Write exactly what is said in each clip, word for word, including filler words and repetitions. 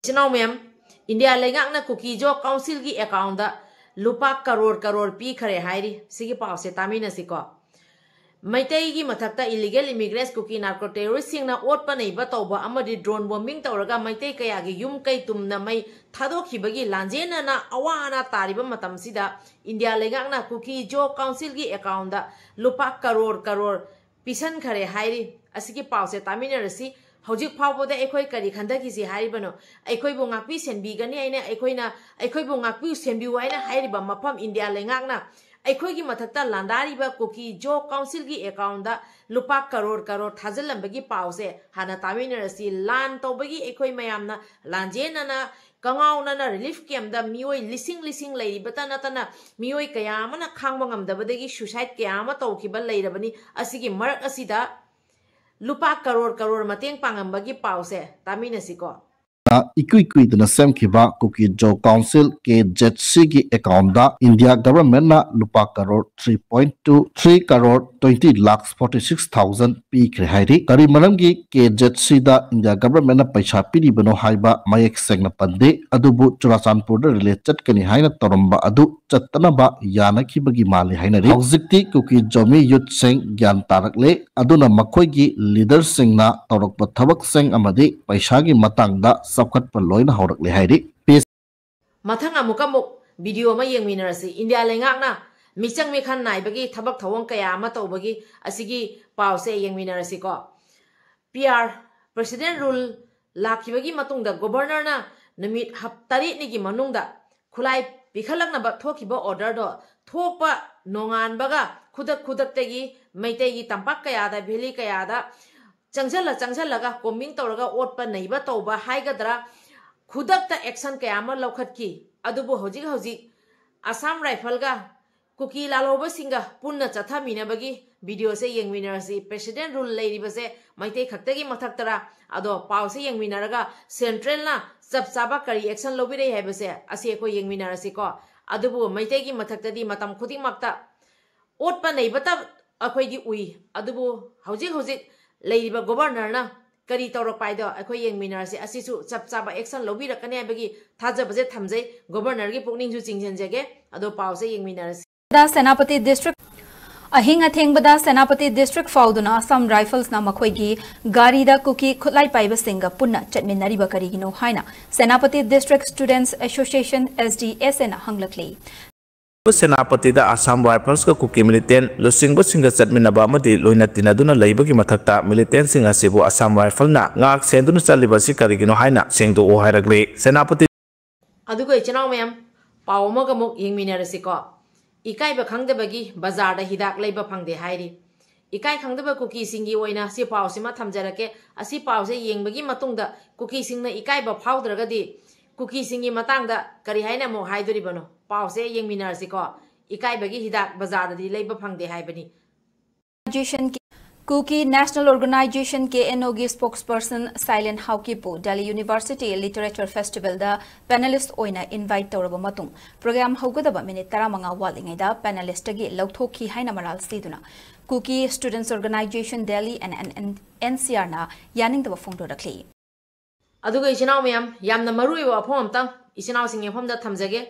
ꯏꯆꯤꯟ ꯏꯅꯥꯎ ꯃꯌꯥꯝ, ꯏꯟꯗꯤꯌꯥ ꯂꯩꯉꯥꯛꯅ ꯀꯨꯀꯤ ꯖꯣ ꯀꯥꯎꯟꯁꯤꯜꯒꯤ ꯑꯦꯀꯥꯎꯟꯗ ꯂꯨꯄꯥ ꯀꯔꯣꯔ ꯀꯔꯣꯔ ꯄꯤꯈꯔꯦ ꯍꯥꯏꯔꯤ꯫ ꯁꯤꯒꯤ ꯄꯥꯎꯁꯦ ꯇꯥꯃꯤꯟꯅꯁꯤꯀꯣ꯫ ꯃꯩꯇꯩꯒꯤ ꯃꯊꯛꯇ illegal immigrants, ꯀꯨꯀꯤ narco terroristꯁꯤꯡꯅ ꯑꯣꯠꯄ ꯅꯩꯕ ꯇꯧꯕ ꯑꯃꯗꯤ drone bombing ꯇꯧꯔꯒ ꯃꯩꯇꯩ ꯀꯌꯥꯒꯤ ꯌꯨꯝ ꯀꯩ ꯇꯨꯝꯅ ꯃꯩ ꯊꯥꯗꯣꯛꯈꯤꯕꯒꯤ ꯂꯥꯟꯖꯦꯟꯅꯅ ꯑꯋꯥ ꯑꯅꯥ ꯇꯥꯔꯤꯕ ꯃꯇꯝꯁꯤꯗ, ꯏꯟꯗꯤꯌꯥ ꯂꯩꯉꯥꯛꯅ ꯀꯨꯀꯤ ꯖꯣ ꯀꯥꯎꯟꯁꯤꯜꯒꯤ ꯑꯦꯀꯥꯎꯟꯗ ꯂꯨꯄꯥ ꯀꯔꯣꯔ ꯀꯔꯣꯔ ꯄꯤꯁꯟꯈꯔꯦ ꯍꯥꯏꯔꯤ꯫ ꯑꯁꯤꯒꯤ ꯄꯥꯎꯁꯦ ꯇꯥꯃꯤꯟꯅꯔꯁꯤ꯫ ꯍꯧꯖꯤꯛ ꯐꯥꯎꯕꯗ ꯑꯩꯈꯣꯏ ꯀꯔꯤ ꯈꯟꯊꯈꯤꯁꯤ ꯍꯥꯏꯔꯤꯕꯅꯣ? ꯑꯩꯈꯣꯏꯕꯨ ꯉꯥꯛꯄꯤ ꯁꯦꯟꯕꯤꯒꯅꯤ ꯍꯥꯏꯅ ꯑꯩꯈꯣꯏꯅ, ꯑꯩꯈꯣꯏꯕꯨ ꯉꯥꯛꯄꯤꯌꯨ ꯁꯦꯟꯕꯤꯌꯨ ꯍꯥꯏꯅ ꯍꯥꯏꯔꯤꯕ ꯃꯐꯝ ꯏꯟꯗꯤꯌꯥ ꯂꯩꯉꯥꯛꯅ ꯑꯩꯈꯣꯏꯒꯤ ꯃꯊꯛꯇ ꯂꯥꯟꯗꯥꯔꯤꯕ ꯀꯨꯀꯤ ꯖꯣ ꯀꯥꯎꯟꯁꯤꯜꯒꯤ ꯑꯦꯀꯥꯎꯟꯗ ꯂꯨꯄꯥ ꯀꯔꯣꯔ ꯀꯔꯣꯔ ꯊꯥꯖꯤꯜꯂꯝꯕꯒꯤ ꯄꯥꯎꯁꯦ ꯍꯥꯟꯅ ꯇꯥꯃꯤꯟꯅꯔꯁꯤ꯫ ꯂꯥꯟ ꯇꯧꯕꯒꯤ ꯑꯩꯈꯣꯏ ꯃꯌꯥꯝꯅ ꯂꯥꯟꯖꯦꯟꯅꯅ ꯀꯉꯥꯎꯅꯅ relief campꯇ ꯃꯤꯑꯣꯏ ꯂꯤꯁꯤꯡ ꯂꯤꯁꯤꯡ ꯂꯩꯔꯤꯕꯇ ꯅꯠꯇꯅ ꯃꯤꯑꯣꯏ ꯀꯌꯥ ꯑꯃꯅ ꯈꯥꯡꯕ ꯉꯝꯗꯕꯗꯒꯤ suicide ꯀꯌꯥ ꯑꯃ ꯇꯧꯈꯤꯕ ꯂꯩꯔꯕꯅꯤ꯫ ꯑꯁꯤꯒꯤ ꯃꯔꯛ ꯑꯁꯤꯗ ꯂꯨꯄꯥ ꯀꯔꯣꯔ ꯀꯔꯣꯔ ꯃꯇꯦꯡ ꯄꯥꯡꯉꯝꯕꯒꯤ ꯄꯥꯎꯁꯦ ꯇꯥꯃꯤꯟꯅꯁꯤꯀꯣ꯫ ꯏꯀꯨꯏ ꯀꯨꯏꯗꯅ ꯁꯦꯝꯈꯤꯕ ꯀꯨꯀꯤ ꯖꯣ ꯀꯥꯎꯟꯁꯤꯜ, ꯀꯦ ꯖꯦꯠ ꯁꯤꯒꯤ ꯑꯦꯀꯥꯎꯟꯗ ꯏꯟꯗꯤꯌꯥ ꯒꯚꯔꯟꯃꯦꯟꯠꯅ ꯂꯨꯄꯥ crore three point two, three crore twenty lakh forty six thousand ꯄꯤꯈ꯭ꯔꯦ ꯍꯥꯏꯔꯤ꯫ ꯀꯔꯤ ꯃꯔꯝꯒꯤ ꯀꯦ ꯖꯦꯠ ꯁꯤꯗ ꯏꯟꯗꯤꯌꯥ ꯒꯚꯔꯟꯃꯦꯟꯠꯅ ꯄꯩꯁꯥ ꯄꯤꯔꯤꯕꯅꯣ ꯍꯥꯏꯕ ꯃꯌꯦꯛ ꯁꯦꯡꯅ ꯄꯟꯗꯦ, ꯑꯗꯨꯕꯨ ꯆꯨꯔꯥꯆꯥꯟꯄꯨꯔꯗ ꯔꯤꯂꯦ ꯆꯠꯀꯅꯤ ꯍꯥꯏꯅ ꯇꯧꯔꯝꯕ ꯑꯗꯨ ꯆꯠꯇꯅꯕ ꯌꯥꯅꯈꯤꯕꯒꯤ ꯃꯥꯜꯂꯤ ꯍꯥꯏꯅꯔꯤ꯫ ꯍꯧꯖꯤꯛꯇꯤ ꯀꯨꯀꯤ ꯖꯣꯃꯤ ꯌꯨꯠꯁꯤꯡ ꯒ꯭ꯌꯥꯟ ꯇꯥꯔꯛꯂꯦ, ꯑꯗꯨꯅ ꯃꯈꯣꯏꯒꯤ ꯂꯤꯗꯔꯁꯤꯡꯅ ꯇꯧꯔꯛꯄ ꯊꯕꯛꯁꯤꯡ ꯑꯃꯗꯤ ꯄꯩꯁꯥꯒꯤ ꯃꯇꯥꯡꯗ ꯆꯥꯎꯈꯠꯄ ꯂꯣꯏꯅ ꯍꯧꯔꯛꯂꯦ ꯍꯥꯏꯔꯤ꯫ ꯃꯊꯪ ꯑꯃꯨꯛꯀ ꯑꯃꯨꯛ video ꯑꯃ ꯌꯦꯡꯃꯤꯟꯅꯔꯁꯤ꯫ ꯏꯟꯗꯤꯌꯥ ꯂꯩꯉꯥꯛꯅ ꯃꯤꯆꯪ ꯃꯤꯈꯟ ꯅꯥꯏꯕꯒꯤ ꯊꯕꯛ ꯊꯧꯑꯣꯡ ꯀꯌꯥ ꯑꯃ ꯇꯧꯕꯒꯤ ꯑꯁꯤꯒꯤ ꯄꯥꯎꯁꯦ ꯌꯦꯡꯃꯤꯟꯅꯔꯁꯤꯀꯣ꯫ ꯄꯤ ꯑꯥꯔ, President Rule ꯂꯥꯛꯈꯤꯕꯒꯤ ꯃꯇꯨꯡꯗ Governorꯅ ꯅꯨꯃꯤꯠ ꯍꯞ-, ꯇꯔꯦꯠꯅꯤꯒꯤ ꯃꯅꯨꯡꯗ ꯈꯨꯠꯂꯥꯏ ꯄꯤꯈꯠꯂꯛꯅꯕ ꯊꯣꯛꯈꯤꯕ orderꯗꯣ ꯊꯣꯛꯄ ꯅꯣꯡꯉꯥꯟꯕꯒ ꯈꯨꯗꯛ ꯈꯨꯗꯛꯇꯒꯤ ꯃꯩꯇꯩꯒꯤ ꯇꯝꯄꯥꯛ ꯀꯌꯥꯗ, valley ꯀꯌꯥꯗ ꯆꯪꯁꯤꯜꯂ ꯆꯪꯁꯤꯜꯂꯒ combing ꯇꯧꯔꯒ ꯑꯣꯠꯄ ꯅꯩꯕ ꯇꯧꯕ ꯍꯥꯏꯒꯗ꯭ꯔꯥ, ꯈꯨꯗꯛꯇ action ꯀꯌꯥ ꯑꯃ ꯂꯧꯈꯠꯈꯤ꯫ ꯑꯗꯨꯕꯨ ꯍꯧꯖꯤꯛ ꯍꯧꯖꯤꯛ Assam Rifleꯒ ꯀꯨꯀꯤ ꯂꯥꯜꯍꯧꯕꯁꯤꯡꯒ ꯄꯨꯟꯅ ꯆꯠꯊꯃꯤꯟꯅꯕꯒꯤ videoꯁꯦ ꯌꯦꯡꯃꯤꯟꯅꯔꯁꯤ꯫ President Rule ꯂꯩꯔꯤꯕꯁꯦ ꯃꯩꯇꯩ ꯈꯛꯇꯒꯤ ꯃꯊꯛꯇꯔꯥ? ꯑꯗꯣ ꯄꯥꯎꯁꯦ ꯌꯦꯡꯃꯤꯟꯅꯔꯒ Centralꯅ ꯆꯞ ꯆꯥꯕ ꯀꯔꯤ action ꯂꯧꯕꯤꯔꯛꯏ ꯍꯥꯏꯕꯁꯦ ꯑꯁꯤ ꯑꯩꯈꯣꯏ ꯌꯦꯡꯃꯤꯟꯅꯔꯁꯤꯀꯣ꯫ ꯑꯗꯨꯕꯨ ꯃꯩꯇꯩꯒꯤ ꯃꯊꯛꯇꯗꯤ ꯃꯇꯝ ꯈꯨꯗꯤꯡꯃꯛꯇ ꯑꯣꯠꯄ ꯅꯩꯕꯇ ꯑꯩꯈꯣꯏꯗꯤ ꯎꯏ, ꯑꯗꯨꯕꯨ ꯍꯧꯖꯤꯛ ꯍꯧꯖꯤꯛ ꯂꯩꯔꯤꯕ Governorꯅ ꯀꯔꯤ ꯇꯧꯔꯛꯄ ꯍꯥꯏꯗꯣ ꯑꯩꯈꯣꯏ ꯌꯦꯡꯃꯤꯟꯅꯔꯁꯤ꯫ ꯑꯁꯤꯁꯨ ꯆꯞ ꯆꯥꯕ action ꯂꯧꯕꯤꯔꯛꯀꯅꯤ ꯍꯥꯏꯕꯒꯤ ꯊꯥꯖꯕꯁꯦ ꯊꯝꯖꯩ꯫ Governorꯒꯤ ꯄꯨꯛꯅꯤꯡꯁꯨ ꯆꯤꯡꯁꯤꯟꯖꯒꯦ꯫ ꯑꯗꯣ ꯄꯥꯎꯁꯦ ꯌꯦꯡꯃꯤꯟꯅꯔꯁꯤ꯫ ꯗ ꯁꯦꯅꯥꯄꯇꯤ ꯗꯤꯁꯇ꯭ꯔꯤꯛ ꯑꯍꯤꯡ ꯑꯊꯦꯡꯕꯗ ꯁꯦꯅꯥꯄꯇꯤ ꯗꯤꯁꯇ꯭ꯔꯤꯛ ꯐꯥꯎꯗꯨꯅ ꯑꯁꯥꯝ ꯔꯥꯏꯐꯜꯁꯅ ꯃꯈꯣꯏꯒꯤ ꯒꯥꯔꯤꯗ ꯀꯨꯀꯤ ꯈꯨꯠꯂꯥꯏ ꯄꯥꯏꯕꯁꯤꯡꯒ ꯄꯨꯟꯅ ꯆꯠꯃꯤꯟꯅꯔꯤꯕ ꯀꯔꯤꯒꯤꯅꯣ ꯍꯥꯏꯅ ꯁꯦꯅꯥꯄꯇꯤ ꯗꯤꯁꯇ꯭ꯔꯤꯛ ꯁ꯭ꯇꯨꯗꯦꯟꯠꯁ ꯑꯦꯁꯣꯁꯤꯌꯦꯁꯟ, SDSAꯅ ꯍꯪꯂꯛꯂꯤ꯫ ꯁꯦꯅꯥꯄꯇꯤꯗ ꯑꯁꯥꯝ ꯔꯥꯏꯐꯜꯁꯀ ꯀꯨꯀꯤ ꯃꯤꯂꯤꯇꯦꯟ ꯂꯨꯆꯤꯡꯕꯁꯤꯡꯒ ꯆꯠꯃꯤꯟꯅꯕ ꯑꯃꯗꯤ ꯂꯣꯏꯅ ꯇꯤꯟꯅꯗꯨꯅ ꯂꯩꯕꯒꯤ ꯃꯊꯛꯇ ꯃꯤꯂꯤꯇꯦꯟꯁꯤꯡ ꯑꯁꯤꯕꯨ ꯑꯁꯥꯝ ꯔꯥꯏꯐꯜꯅ ꯉꯥꯛ ꯁꯦꯟꯗꯨꯅ ꯆꯠꯂꯤꯕ ꯑꯁꯤ ꯀꯔꯤꯒꯤꯅꯣ ꯍꯥꯏꯅ ꯁꯦꯡꯗꯣꯛꯑꯣ ꯍꯥꯏꯔꯛꯂꯤ꯫ ꯁꯦꯅꯥꯄꯇꯤ ꯑꯗꯨꯒ ꯏꯆꯤꯟ ꯏꯅꯥꯎ ꯃꯌꯥꯝ, ꯄꯥꯎ ꯑꯃꯒ ꯑꯃꯨꯛ ꯌꯦꯡꯃꯤꯟꯅꯔꯁꯤꯀꯣ꯫ ꯏꯀꯥꯏꯕ ꯈꯪꯗꯕꯒꯤ ꯕꯖꯥꯔꯗ ꯍꯤꯗꯥꯛ ꯂꯩꯕ ꯐꯪꯗꯦ ꯍꯥꯏꯔꯤ꯫ ꯏꯀꯥꯏ ꯈꯪꯗꯕ ꯀꯨꯀꯤꯁꯤꯡꯒꯤ ꯑꯣꯏꯅ ꯁꯤ ꯄꯥꯎꯁꯤꯃ ꯊꯝꯖꯔꯛꯀꯦ꯫ ꯑꯁꯤ ꯄꯥꯎꯁꯦ ꯌꯦꯡꯕꯒꯤ ꯃꯇꯨꯡꯗ ꯀꯨꯀꯤꯁꯤꯡꯅ ꯏꯀꯥꯏꯕ ꯐꯥꯎꯗ꯭ꯔꯒꯗꯤ ꯀꯨꯀꯤꯁꯤꯡꯒꯤ ꯃꯇꯥꯡꯗ ꯀꯔꯤ ꯍꯥꯏꯅ ꯑꯃꯨꯛ ꯍꯥꯏꯗꯣꯔꯤꯕꯅꯣ? ꯄꯥꯎꯁꯦ ꯌꯦꯡꯃꯤꯟꯅꯔꯁꯤꯀꯣ꯫ ꯏꯀꯥꯏꯕꯒꯤ ꯍꯤꯗꯥꯛ ꯕꯖꯥꯔꯗꯗꯤ ꯂꯩꯕ ꯐꯪꯗꯦ ꯍꯥꯏꯕꯅꯤ꯫ Organisation, Kuki National Organisation, KNOꯒꯤ spokesperson Silent Haokipꯄꯨ Delhi University Literature Festivalꯗ panelist ꯑꯣꯏꯅ invite ꯇꯧꯔꯕ ꯃꯇꯨꯡ, program ꯍꯧꯒꯗꯕ minute ꯇꯔꯥꯃꯉꯥ ꯋꯥꯠꯂꯤꯉꯩꯗ panelistꯇꯒꯤ ꯂꯧꯊꯣꯛꯈꯤ ꯍꯥꯏꯅ ꯃꯔꯥꯜ ꯁꯤꯗꯨꯅ Kuki Students Organisation Delhi and, and, and NCRꯅ ꯌꯥꯅꯤꯡꯗꯕ ꯐꯣꯡꯗꯣꯔꯛꯂꯤ꯫ ꯑꯗꯨꯒ ꯏꯆꯤꯟ ꯏꯅꯥꯎ ꯃꯌꯥꯝ, ꯌꯥꯝꯅ ꯃꯔꯨ ꯑꯣꯏꯕ ꯋꯥꯐꯝ ꯑꯃꯇꯪ ꯏꯆꯤꯟ ꯏꯅꯥꯎꯁꯤꯡꯒꯤ ꯃꯐꯝꯗ ꯊꯝꯖꯒꯦ꯫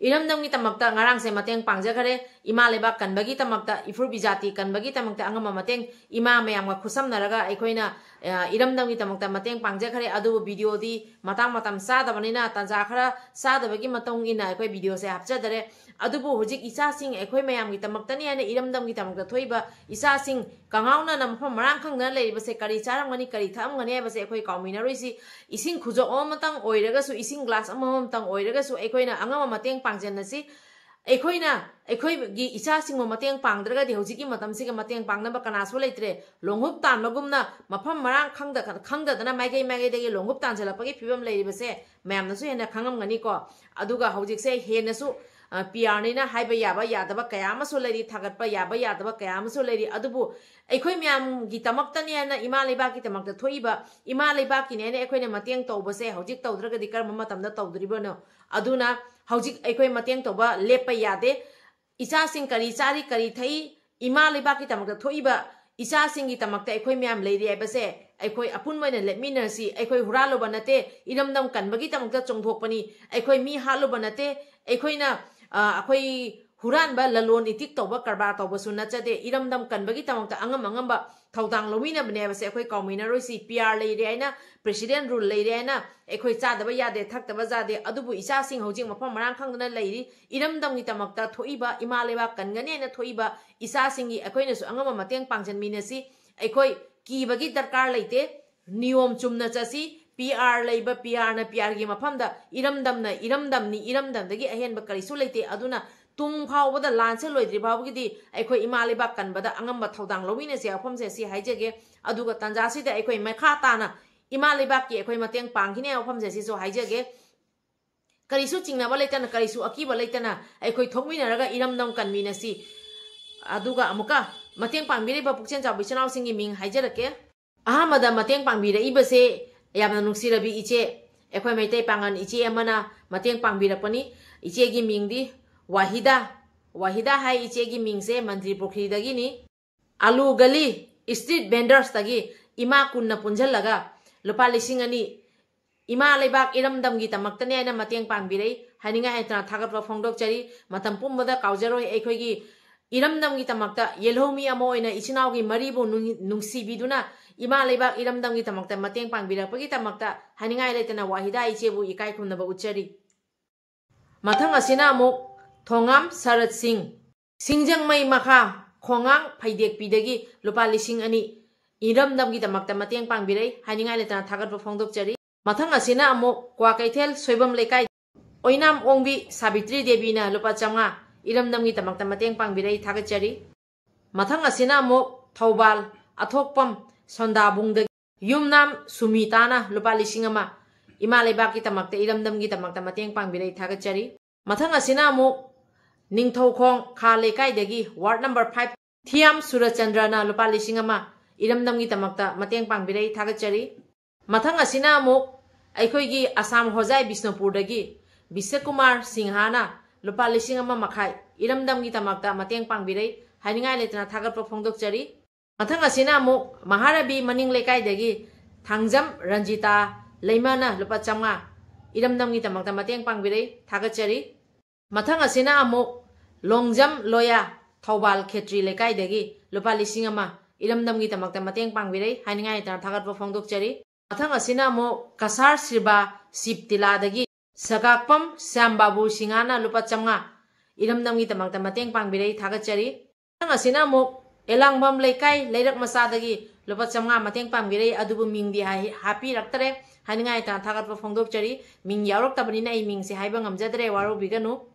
ꯏꯔꯝꯗꯝꯒꯤꯗꯃꯛꯇ ꯉꯔꯥꯡꯁꯦ ꯃꯇꯦꯡ ꯄꯥꯡꯖꯈꯔꯦ꯫ ꯏꯃꯥ ꯂꯩꯕꯥꯛ ꯀꯟꯕꯒꯤꯗꯃꯛꯇ, ꯏꯐꯨꯔꯨꯞ ꯏꯖꯥꯇꯤ ꯀꯟꯕꯒꯤꯗꯃꯛꯇ ꯑꯉꯝꯕ ꯃꯇꯦꯡ ꯏꯃꯥ ꯃꯌꯥꯝꯒ ꯈꯨꯠꯁꯝꯅꯔꯒ ꯑꯩꯈꯣꯏꯅ, ꯑ, ꯏꯔꯝꯗꯝꯒꯤꯗꯃꯛꯇ ꯃꯇꯦꯡ ꯄꯥꯡꯖꯈꯔꯦ꯫ ꯑꯗꯨꯕꯨ videoꯗꯤ ꯃꯇꯥꯡ ꯃꯇꯝ ꯆꯥꯗꯕꯅꯤꯅ, ꯇꯥꯟꯖꯥ ꯈꯔ ꯆꯥꯗꯕꯒꯤ ꯃꯇꯨꯡ ꯏꯟꯅ ꯑꯩꯈꯣꯏ videoꯁꯦ ꯍꯥꯞꯆꯗꯔꯦ꯫ ꯑꯗꯨꯕꯨ ꯍꯧꯖꯤꯛ ꯏꯆꯥꯁꯤꯡ ꯑꯩꯈꯣꯏ ꯃꯌꯥꯝꯒꯤꯗꯃꯛꯇꯅꯤ ꯍꯥꯏꯅ ꯏꯔꯝꯗꯝꯒꯤꯗꯃꯛꯇ ꯊꯣꯛꯏꯕ ꯏꯆꯥꯁꯤꯡ ꯀꯉꯥꯎꯅꯅ ꯃꯐꯝ ꯃꯔꯥꯡ ꯈꯪꯗꯅ ꯂꯩꯔꯤꯕꯁꯦ ꯀꯔꯤ ꯆꯥꯔꯝꯒꯅꯤ, ꯀꯔꯤ ꯊꯛꯑꯝꯒꯅꯤ ꯍꯥꯏꯕꯁꯦ ꯑꯩꯈꯣꯏ ꯀꯥꯎꯃꯤꯟꯅꯔꯣꯏꯁꯤ꯫ ꯏꯁꯤꯡ ꯈꯨꯖꯣꯞ ꯑꯃꯇꯪ ꯑꯣꯏꯔꯒꯁꯨ, ꯏꯁꯤꯡ glass ꯑꯃꯃꯝꯇꯪ ꯑꯣꯏꯔꯒꯁꯨ ꯑꯩꯈꯣꯏꯅ ꯑꯉꯝꯕ ꯃꯇꯦꯡ ꯄꯥꯡꯖꯟꯅꯁꯤ꯫ ꯑꯩꯈꯣꯏꯅ ꯑꯩꯈꯣꯏꯒꯤ ꯏꯆꯥꯁꯤꯡꯕꯨ ꯃꯇꯦꯡ ꯄꯥꯡꯗ꯭ꯔꯒꯗꯤ ꯍꯧꯖꯤꯛꯀꯤ ꯃꯇꯝꯁꯤꯒ ꯃꯇꯦꯡ ꯄꯥꯡꯅꯕ ꯀꯅꯥꯁꯨ ꯂꯩꯇ꯭ꯔꯦ꯫ ꯂꯣꯡꯍꯨꯞ ꯇꯥꯟꯕꯒꯨꯝꯅ ꯃꯐꯝ ꯃꯔꯥꯡ ꯈꯪꯗ-, ꯈꯪꯗꯗꯅ ꯃꯥꯏꯀꯩ ꯃꯥꯏꯀꯩꯗꯒꯤ ꯂꯣꯡꯍꯨꯞ ꯇꯥꯟꯁꯤꯜꯂꯛꯄꯒꯤ ꯐꯤꯕꯝ ꯂꯩꯔꯤꯕꯁꯦ ꯃꯌꯥꯝꯅꯁꯨ ꯍꯦꯟꯅ ꯈꯪꯉꯝꯒꯅꯤꯀꯣ꯫ ꯑꯗꯨꯒ ꯍꯧꯖꯤꯛꯁꯦ ꯍꯦꯟꯅꯁꯨ, ꯑ, PRꯅꯤꯅ ꯍꯥꯏꯕ ꯌꯥꯕ ꯌꯥꯗꯕ ꯀꯌꯥ ꯑꯃꯁꯨ ꯂꯩꯔꯤ, ꯊꯥꯒꯠꯄ ꯌꯥꯕ ꯌꯥꯗꯕ ꯀꯌꯥ ꯑꯃꯁꯨ ꯂꯩꯔꯤ꯫ ꯑꯗꯨꯕꯨ ꯑꯩꯈꯣꯏ ꯃꯌꯥꯝꯒꯤꯗꯃꯛꯇꯅꯤ ꯍꯥꯏꯅ, ꯏꯃꯥ ꯂꯩꯕꯥꯛꯀꯤꯗꯃꯛꯇ ꯊꯣꯛꯏꯕ, ꯏꯃꯥ ꯂꯩꯕꯥꯛꯀꯤꯅꯦ ꯍꯥꯏꯅ ꯑꯩꯈꯣꯏꯅ ꯃꯇꯦꯡ ꯇꯧꯕꯁꯦ ꯍꯧꯖꯤꯛ ꯇꯧꯗ꯭ꯔꯒꯗꯤ ꯀꯔꯝꯕ ꯃꯇꯝꯗ ꯇꯧꯗꯣꯔꯤꯕꯅꯣ? ꯑꯗꯨꯅ ꯍꯧꯖꯤꯛ ꯑꯩꯈꯣꯏ ꯃꯇꯦꯡ ꯇꯧꯕ ꯂꯦꯞꯄ ꯌꯥꯗꯦ꯫ ꯏꯆꯥꯁꯤꯡ ꯀꯔꯤ ꯆꯥꯔꯤ, ꯀꯔꯤ ꯊꯛꯏ, ꯏꯃꯥ ꯂꯩꯕꯥꯛꯀꯤꯗꯃꯛꯇ ꯊꯣꯛꯏꯕ ꯏꯆꯥꯁꯤꯡꯒꯤꯗꯃꯛꯇ ꯑꯩꯈꯣꯏ ꯃꯌꯥꯝ ꯂꯩꯔꯤ ꯍꯥꯏꯕꯁꯦ ꯑꯩꯈꯣꯏ ꯑꯄꯨꯟꯕ ꯑꯣꯏꯅ ꯂꯦꯞꯃꯤꯟꯅꯔꯁꯤ꯫ ꯑꯩꯈꯣꯏ ꯍꯨꯔꯥꯜꯂꯨꯕ ꯅꯠꯇꯦ, ꯏꯔꯝꯗꯝ ꯀꯟꯕꯒꯤꯗꯃꯛꯇ ꯆꯣꯡꯊꯣꯛꯄꯅꯤ꯫ ꯑꯩꯈꯣꯏ ꯃꯤ ꯍꯥꯠꯂꯨꯕ ꯅꯠꯇꯦ, ꯑꯩꯈꯣꯏꯅ, ꯑ, ꯑꯩꯈꯣꯏ ꯍꯨꯔꯥꯟꯕ, ꯂꯂꯣꯟ ꯏꯇꯤꯛ ꯇꯧꯕ, ꯀꯔꯕꯥꯔ ꯇꯧꯕꯁꯨ ꯅꯠꯆꯗꯦ꯫ ꯏꯔꯝꯗꯝ ꯀꯟꯕꯒꯤꯗꯃꯛꯇ ꯑꯉꯝ ꯑꯉꯝꯕ ꯊꯧꯗꯥꯡ ꯂꯧꯃꯤꯟꯅꯕꯅꯦ ꯍꯥꯏꯕꯁꯦ ꯑꯩꯈꯣꯏ ꯀꯥꯎꯃꯤꯟꯅꯔꯣꯏꯁꯤ꯫ ꯄꯤ ꯑꯥꯔ ꯂꯩꯔꯦ ꯍꯥꯏꯅ, ꯄ꯭ꯔꯦꯁꯤꯗꯦꯟ ꯔꯨꯜ ꯂꯩꯔꯦ ꯍꯥꯏꯅ ꯑꯩꯈꯣꯏ ꯆꯥꯗꯕ ꯌꯥꯗꯦ, ꯊꯛꯇꯕ ꯌꯥꯗꯦ꯫ ꯑꯗꯨꯕꯨ ꯏꯆꯥꯁꯤꯡ ꯍꯧꯖꯤꯛ ꯃꯐꯝ ꯃꯔꯥꯡ ꯈꯪꯗꯅ ꯂꯩꯔꯤ꯫ ꯏꯔꯝꯗꯝꯒꯤꯗꯃꯛꯇ ꯊꯣꯛꯏꯕ, ꯏꯃꯥ ꯂꯩꯕꯥꯛ ꯀꯟꯒꯅꯤ ꯍꯥꯏꯅ ꯊꯣꯛꯏꯕ ꯏꯆꯥꯁꯤꯡꯒꯤ ꯑꯩꯈꯣꯏꯅꯁꯨ ꯑꯉꯝꯕ ꯃꯇꯦꯡ ꯄꯥꯡꯁꯤꯟꯃꯤꯟꯅꯁꯤ꯫ ꯑꯩꯈꯣꯏ ꯀꯤꯕꯒꯤ ꯗꯔꯀꯥꯔ ꯂꯩꯇꯦ꯫ ꯅꯤꯌꯣꯝ ꯆꯨꯝꯅ ꯆꯠꯁꯤ꯫ ꯄꯤ ꯑꯥꯔ ꯂꯩꯕ, ꯄꯤ ꯑꯥꯔꯅ ꯄꯤ ꯑꯥꯔꯒꯤ ꯃꯐꯝꯗ ꯏꯔꯝꯗꯝꯅ ꯏꯔꯝꯗꯝꯅꯤ, ꯏꯔꯝꯗꯝꯗꯒꯤ ꯑꯍꯦꯟꯕ ꯀꯔꯤꯁꯨ ꯂꯩꯇꯦ꯫ ꯑꯗꯨꯅ ꯇꯨꯡ ꯐꯥꯎꯕꯗ ꯂꯥꯟꯁꯦ ꯂꯣꯏꯗ꯭ꯔꯤ ꯐꯥꯎꯕꯒꯤꯗꯤ ꯑꯩꯈꯣꯏ ꯏꯃꯥ ꯂꯩꯕꯥꯛ ꯀꯟꯕꯗ ꯑꯉꯝꯕ ꯊꯧꯗꯥꯡ ꯂꯧꯃꯤꯟꯅꯁꯤ ꯍꯥꯏꯕ ꯋꯥꯐꯝꯁꯦ ꯁꯤ ꯍꯥꯏꯖꯒꯦ꯫ ꯑꯗꯨꯒ ꯇꯥꯟꯖꯥꯁꯤꯗ ꯑꯩꯈꯣꯏ ꯃꯈꯥ ꯇꯥꯅ ꯏꯃꯥ ꯂꯩꯕꯥꯛꯀꯤ ꯑꯩꯈꯣꯏ ꯃꯇꯦꯡ ꯄꯥꯡꯈꯤꯅꯤ ꯍꯥꯏꯕ ꯋꯥꯐꯝꯁꯦ ꯁꯤꯁꯨ ꯍꯥꯏꯖꯒꯦ꯫ ꯀꯔꯤꯁꯨ ꯆꯤꯡꯅꯕ ꯂꯩꯇꯅ, ꯀꯔꯤꯁꯨ ꯑꯀꯤꯕ ꯂꯩꯇꯅ ꯑꯩꯈꯣꯏ ꯊꯣꯛꯃꯤꯟꯅꯔꯒ ꯏꯔꯝꯗꯝ ꯀꯟꯃꯤꯟꯅꯁꯤ꯫ ꯑꯗꯨꯒ ꯑꯃꯨꯛꯀ ꯃꯇꯦꯡ ꯄꯥꯡꯕꯤꯔꯤꯕ ꯄꯨꯛꯆꯦꯜ ꯆꯥꯎꯕ ꯏꯆꯤꯟ ꯏꯅꯥꯎꯁꯤꯡꯒꯤ ꯃꯤꯡ ꯍꯥꯏꯖꯔꯛꯀꯦ꯫ ꯑꯍꯥꯟꯕꯗ ꯃꯇꯦꯡ ꯄꯥꯡꯕꯤꯔꯛꯏꯕꯁꯦ ꯌꯥꯝꯅ ꯅꯨꯡꯁꯤꯔꯕꯤ ꯏꯆꯦ, ꯑꯩꯈꯣꯏ ꯃꯩꯇꯩ ꯄꯥꯉꯜ ꯏꯆꯦ ꯑꯃꯅ ꯃꯇꯦꯡ ꯄꯥꯡꯕꯤꯔꯛꯄꯅꯤ꯫ ꯏꯆꯦꯒꯤ ꯃꯤꯡꯗꯤ ꯋꯥꯍꯤꯗꯥ꯫ ꯋꯥꯍꯤꯗꯥ ꯍꯥꯏ ꯏꯆꯦꯒꯤ ꯃꯤꯡꯁꯦ ꯃꯟꯇ꯭ꯔꯤ ꯄꯨꯈ꯭ꯔꯤꯗꯒꯤꯅꯤ꯫ ꯑꯂꯨ ꯒꯂꯤ ꯁ꯭ꯇ꯭ꯔꯤꯠ ꯚꯦꯟꯗꯔꯁꯇꯒꯤ ꯏꯃꯥ ꯀꯨꯟꯅ ꯄꯨꯟꯁꯤꯜꯂꯒ ꯂꯨꯄꯥ ꯂꯤꯁꯤꯡ ꯑꯅꯤ ꯏꯃꯥ ꯂꯩꯕꯥꯛ ꯏꯔꯝꯗꯝꯒꯤꯗꯃꯛꯇꯅꯦ ꯍꯥꯏꯅ ꯃꯇꯦꯡ ꯄꯥꯡꯕꯤꯔꯛꯏ꯫ ꯍꯥꯏꯅꯤꯡꯉꯥꯏ ꯂꯩꯇꯅ ꯊꯥꯒꯠꯄ ꯐꯣꯡꯗꯣꯛꯆꯔꯤ꯫ ꯃꯇꯝ ꯄꯨꯝꯕꯗ ꯀꯥꯎꯖꯔꯣꯏ꯫ ꯑꯩꯈꯣꯏꯒꯤ ꯏꯔꯝꯗꯝꯒꯤꯗꯃꯛꯇ ꯌꯦꯜꯍꯧꯃꯤ ꯑꯃ ꯑꯣꯏꯅ ꯏꯆꯤꯟ ꯏꯅꯥꯎꯒꯤ ꯃꯔꯤꯕꯨ ꯅꯨꯡ-, ꯅꯨꯡꯁꯤꯕꯤꯗꯨꯅ ꯏꯃꯥ ꯂꯩꯕꯥꯛ ꯏꯔꯝꯗꯝꯒꯤꯗꯃꯛꯇ ꯃꯇꯦꯡ ꯄꯥꯡꯕꯤꯔꯛꯄꯒꯤꯗꯃꯛꯇ ꯍꯥꯏꯅꯤꯡꯉꯥꯏ ꯂꯩꯇꯅ ꯋꯥꯍꯤꯗꯥ ꯏꯆꯦꯕꯨ ꯏꯀꯥꯏ ꯈꯨꯝꯅꯕ ꯎꯠꯆꯔꯤ꯫ ꯃꯊꯪ ꯑꯁꯤꯅ ꯑꯃꯨꯛ ꯊꯣꯉꯥꯝ ꯁꯔꯠ ꯁꯤꯡ, ꯁꯤꯡꯖꯃꯩ ꯃꯈꯥ ꯈꯣꯡꯉꯥꯡ ꯐꯩꯗꯦꯛꯄꯤꯗꯒꯤ ꯂꯨꯄꯥ ꯂꯤꯁꯤꯡ ꯑꯅꯤ ꯏꯔꯝꯗꯝꯒꯤꯗꯃꯛꯇ ꯃꯇꯦꯡ ꯄꯥꯡꯕꯤꯔꯛꯏ꯫ ꯍꯥꯏꯅꯤꯡꯉꯥꯏ ꯂꯩꯇꯅ ꯊꯥꯒꯠꯄ ꯐꯣꯡꯗꯣꯛꯆꯔꯤ꯫ ꯃꯊꯪ ꯑꯁꯤꯅ ꯑꯃꯨꯛ ꯀ꯭ꯋꯥꯀꯩꯊꯦꯜ ꯁꯣꯏꯕꯝ ꯂꯩꯀꯥꯏ ꯑꯣꯏꯅꯥꯝ ꯑꯣꯡꯕꯤ ꯁꯥꯕꯤꯇ꯭ꯔꯤ ꯗꯦꯕꯤꯅ ꯂꯨꯄꯥ ꯆꯥꯝꯃꯉꯥ ꯏꯔꯝꯗꯝꯒꯤꯗꯃꯛꯇ ꯃꯇꯦꯡ ꯄꯥꯡꯕꯤꯔꯛꯏ꯫ ꯊꯥꯒꯠꯆꯔꯤ꯫ ꯃꯊꯪ ꯑꯁꯤꯅ ꯑꯃꯨꯛ ꯊꯧꯕꯥꯜ ꯑꯊꯣꯛꯄꯝ ꯁꯣꯟꯗꯥꯕꯨꯡꯗꯒꯤ ꯌꯨꯝꯅꯥꯝ ꯁꯨꯃꯤꯇꯥꯅ ꯂꯨꯄꯥ ꯂꯤꯁꯤꯡ ꯑꯃ ꯏꯃꯥ ꯂꯩꯕꯥꯛꯀꯤꯗꯃꯛꯇ, ꯏꯔꯝꯗꯝꯒꯤꯗꯃꯛꯇ ꯃꯇꯦꯡ ꯄꯥꯡꯕꯤꯔꯛꯏ꯫ ꯊꯥꯒꯠꯆꯔꯤ꯫ ꯃꯊꯪ ꯑꯁꯤꯅ ꯑꯃꯨꯛ ꯅꯤꯡꯊꯧꯈꯣꯡ ꯈꯥ ꯂꯩꯀꯥꯏꯗꯒꯤ ꯋꯥꯔꯗ ꯅꯝꯕꯔ ꯐꯥꯏꯚ ꯊꯤꯌꯥꯝ ꯁꯨꯔꯆꯟꯗ꯭ꯔꯅ ꯂꯨꯄꯥ ꯂꯤꯁꯤꯡ ꯑꯃ ꯏꯔꯝꯗꯝꯒꯤꯗꯃꯛꯇ ꯃꯇꯦꯡ ꯄꯥꯡꯕꯤꯔꯛꯏ꯫ ꯊꯥꯒꯠꯆꯔꯤ꯫ ꯃꯊꯪ ꯑꯁꯤꯅ ꯑꯃꯨꯛ ꯑꯩꯈꯣꯏꯒꯤ ꯑꯁꯥꯝ ꯍꯣꯖꯥꯏ ꯕꯤꯁꯅꯨꯄꯨꯔꯗꯒꯤ ꯕꯤꯁꯀꯨꯃꯥꯔ ꯁꯤꯡꯍꯥꯅ ꯂꯨꯄꯥ ꯂꯤꯁꯤꯡ ꯑꯃ ꯃꯈꯥꯏ ꯏꯔꯝꯗꯝꯒꯤꯗꯃꯛꯇ ꯃꯇꯦꯡ ꯄꯥꯡꯕꯤꯔꯛꯏ꯫ ꯍꯥꯏꯅꯤꯡꯉꯥꯏ ꯂꯩꯇꯅ ꯊꯥꯒꯠꯄ ꯐꯣꯡꯗꯣꯛꯆꯔꯤ꯫ ꯃꯊꯪ ꯑꯁꯤꯅ ꯑꯃꯨꯛ ꯃꯍꯥꯔꯕꯤ ꯃꯅꯤꯡ ꯂꯩꯀꯥꯏꯗꯒꯤ ꯊꯥꯡꯖꯝ ꯔꯟꯖꯤꯇꯥ ꯂꯩꯃꯅ ꯂꯨꯄꯥ ꯆꯥꯝꯃꯉꯥ ꯏꯔꯝꯗꯝꯒꯤꯗꯃꯛꯇ ꯃꯇꯦꯡ ꯄꯥꯡꯕꯤꯔꯛꯏ, ꯊꯥꯒꯠꯆꯔꯤ꯫ ꯃꯊꯪ ꯑꯁꯤꯅ ꯑꯃꯨꯛ ꯂꯣꯡꯖꯝ ꯂꯣꯌꯥ ꯊꯧꯕꯥꯜ ꯈꯦꯇ꯭ꯔꯤ ꯂꯩꯀꯥꯏꯗꯒꯤ ꯂꯨꯄꯥ ꯂꯤꯁꯤꯡ ꯑꯃ ꯏꯔꯝꯗꯝꯒꯤꯗꯃꯛꯇ ꯃꯇꯦꯡ ꯄꯥꯡꯕꯤꯔꯛꯏ, ꯍꯥꯏꯅꯤꯡꯉꯥꯏ ꯂꯩꯇꯅ ꯊꯥꯒꯠꯄ ꯐꯣꯡꯗꯣꯛꯆꯔꯤ꯫ ꯃꯊꯪ ꯑꯁꯤꯅ ꯑꯃꯨꯛ ꯀꯁꯥꯔ ꯁꯤꯔꯕꯥ ꯁꯤꯞ ꯇꯤꯂꯥꯗꯒꯤ ꯁꯒꯥꯛꯄꯝ ꯁ꯭ꯌꯥꯝ ꯕꯥꯕꯨ ꯁꯤꯡꯍꯅ ꯂꯨꯄꯥ ꯆꯥꯝꯃꯉꯥ ꯏꯔꯝꯗꯝꯒꯤꯗꯃꯛꯇ ꯃꯇꯦꯡ ꯄꯥꯡꯕꯤꯔꯛꯏ, ꯊꯥꯒꯠꯆꯔꯤ꯫ ꯃꯊꯪ ꯑꯁꯤꯅ ꯑꯃꯨꯛ ꯑꯦꯂꯥꯡꯕꯝ ꯂꯩꯀꯥꯏ ꯂꯩꯔꯛ ꯃꯆꯥꯗꯒꯤ ꯂꯨꯄꯥ ꯆꯥꯝꯃꯉꯥ ꯃꯇꯦꯡ ꯄꯥꯡꯕꯤꯔꯛꯏ, ꯑꯗꯨꯕꯨ ꯃꯤꯡꯗꯤ ꯍꯥꯏ-, ꯍꯥꯞꯄꯤꯔꯛꯇꯔꯦ, ꯍꯥꯏꯅꯤꯡꯉꯥꯏ ꯂꯩꯇꯅ ꯊꯥꯒꯠꯄ ꯐꯣꯡꯗꯣꯛꯆꯔꯤ꯫ ꯃꯤꯡ ꯌꯥꯎꯔꯛꯇꯕꯅꯤꯅ ꯑꯩ ꯃꯤꯡꯁꯦ ꯍꯥꯏꯕ ꯉꯝꯖꯗ꯭ꯔꯦ, ꯋꯥꯔꯧꯕꯤꯒꯅꯨ꯫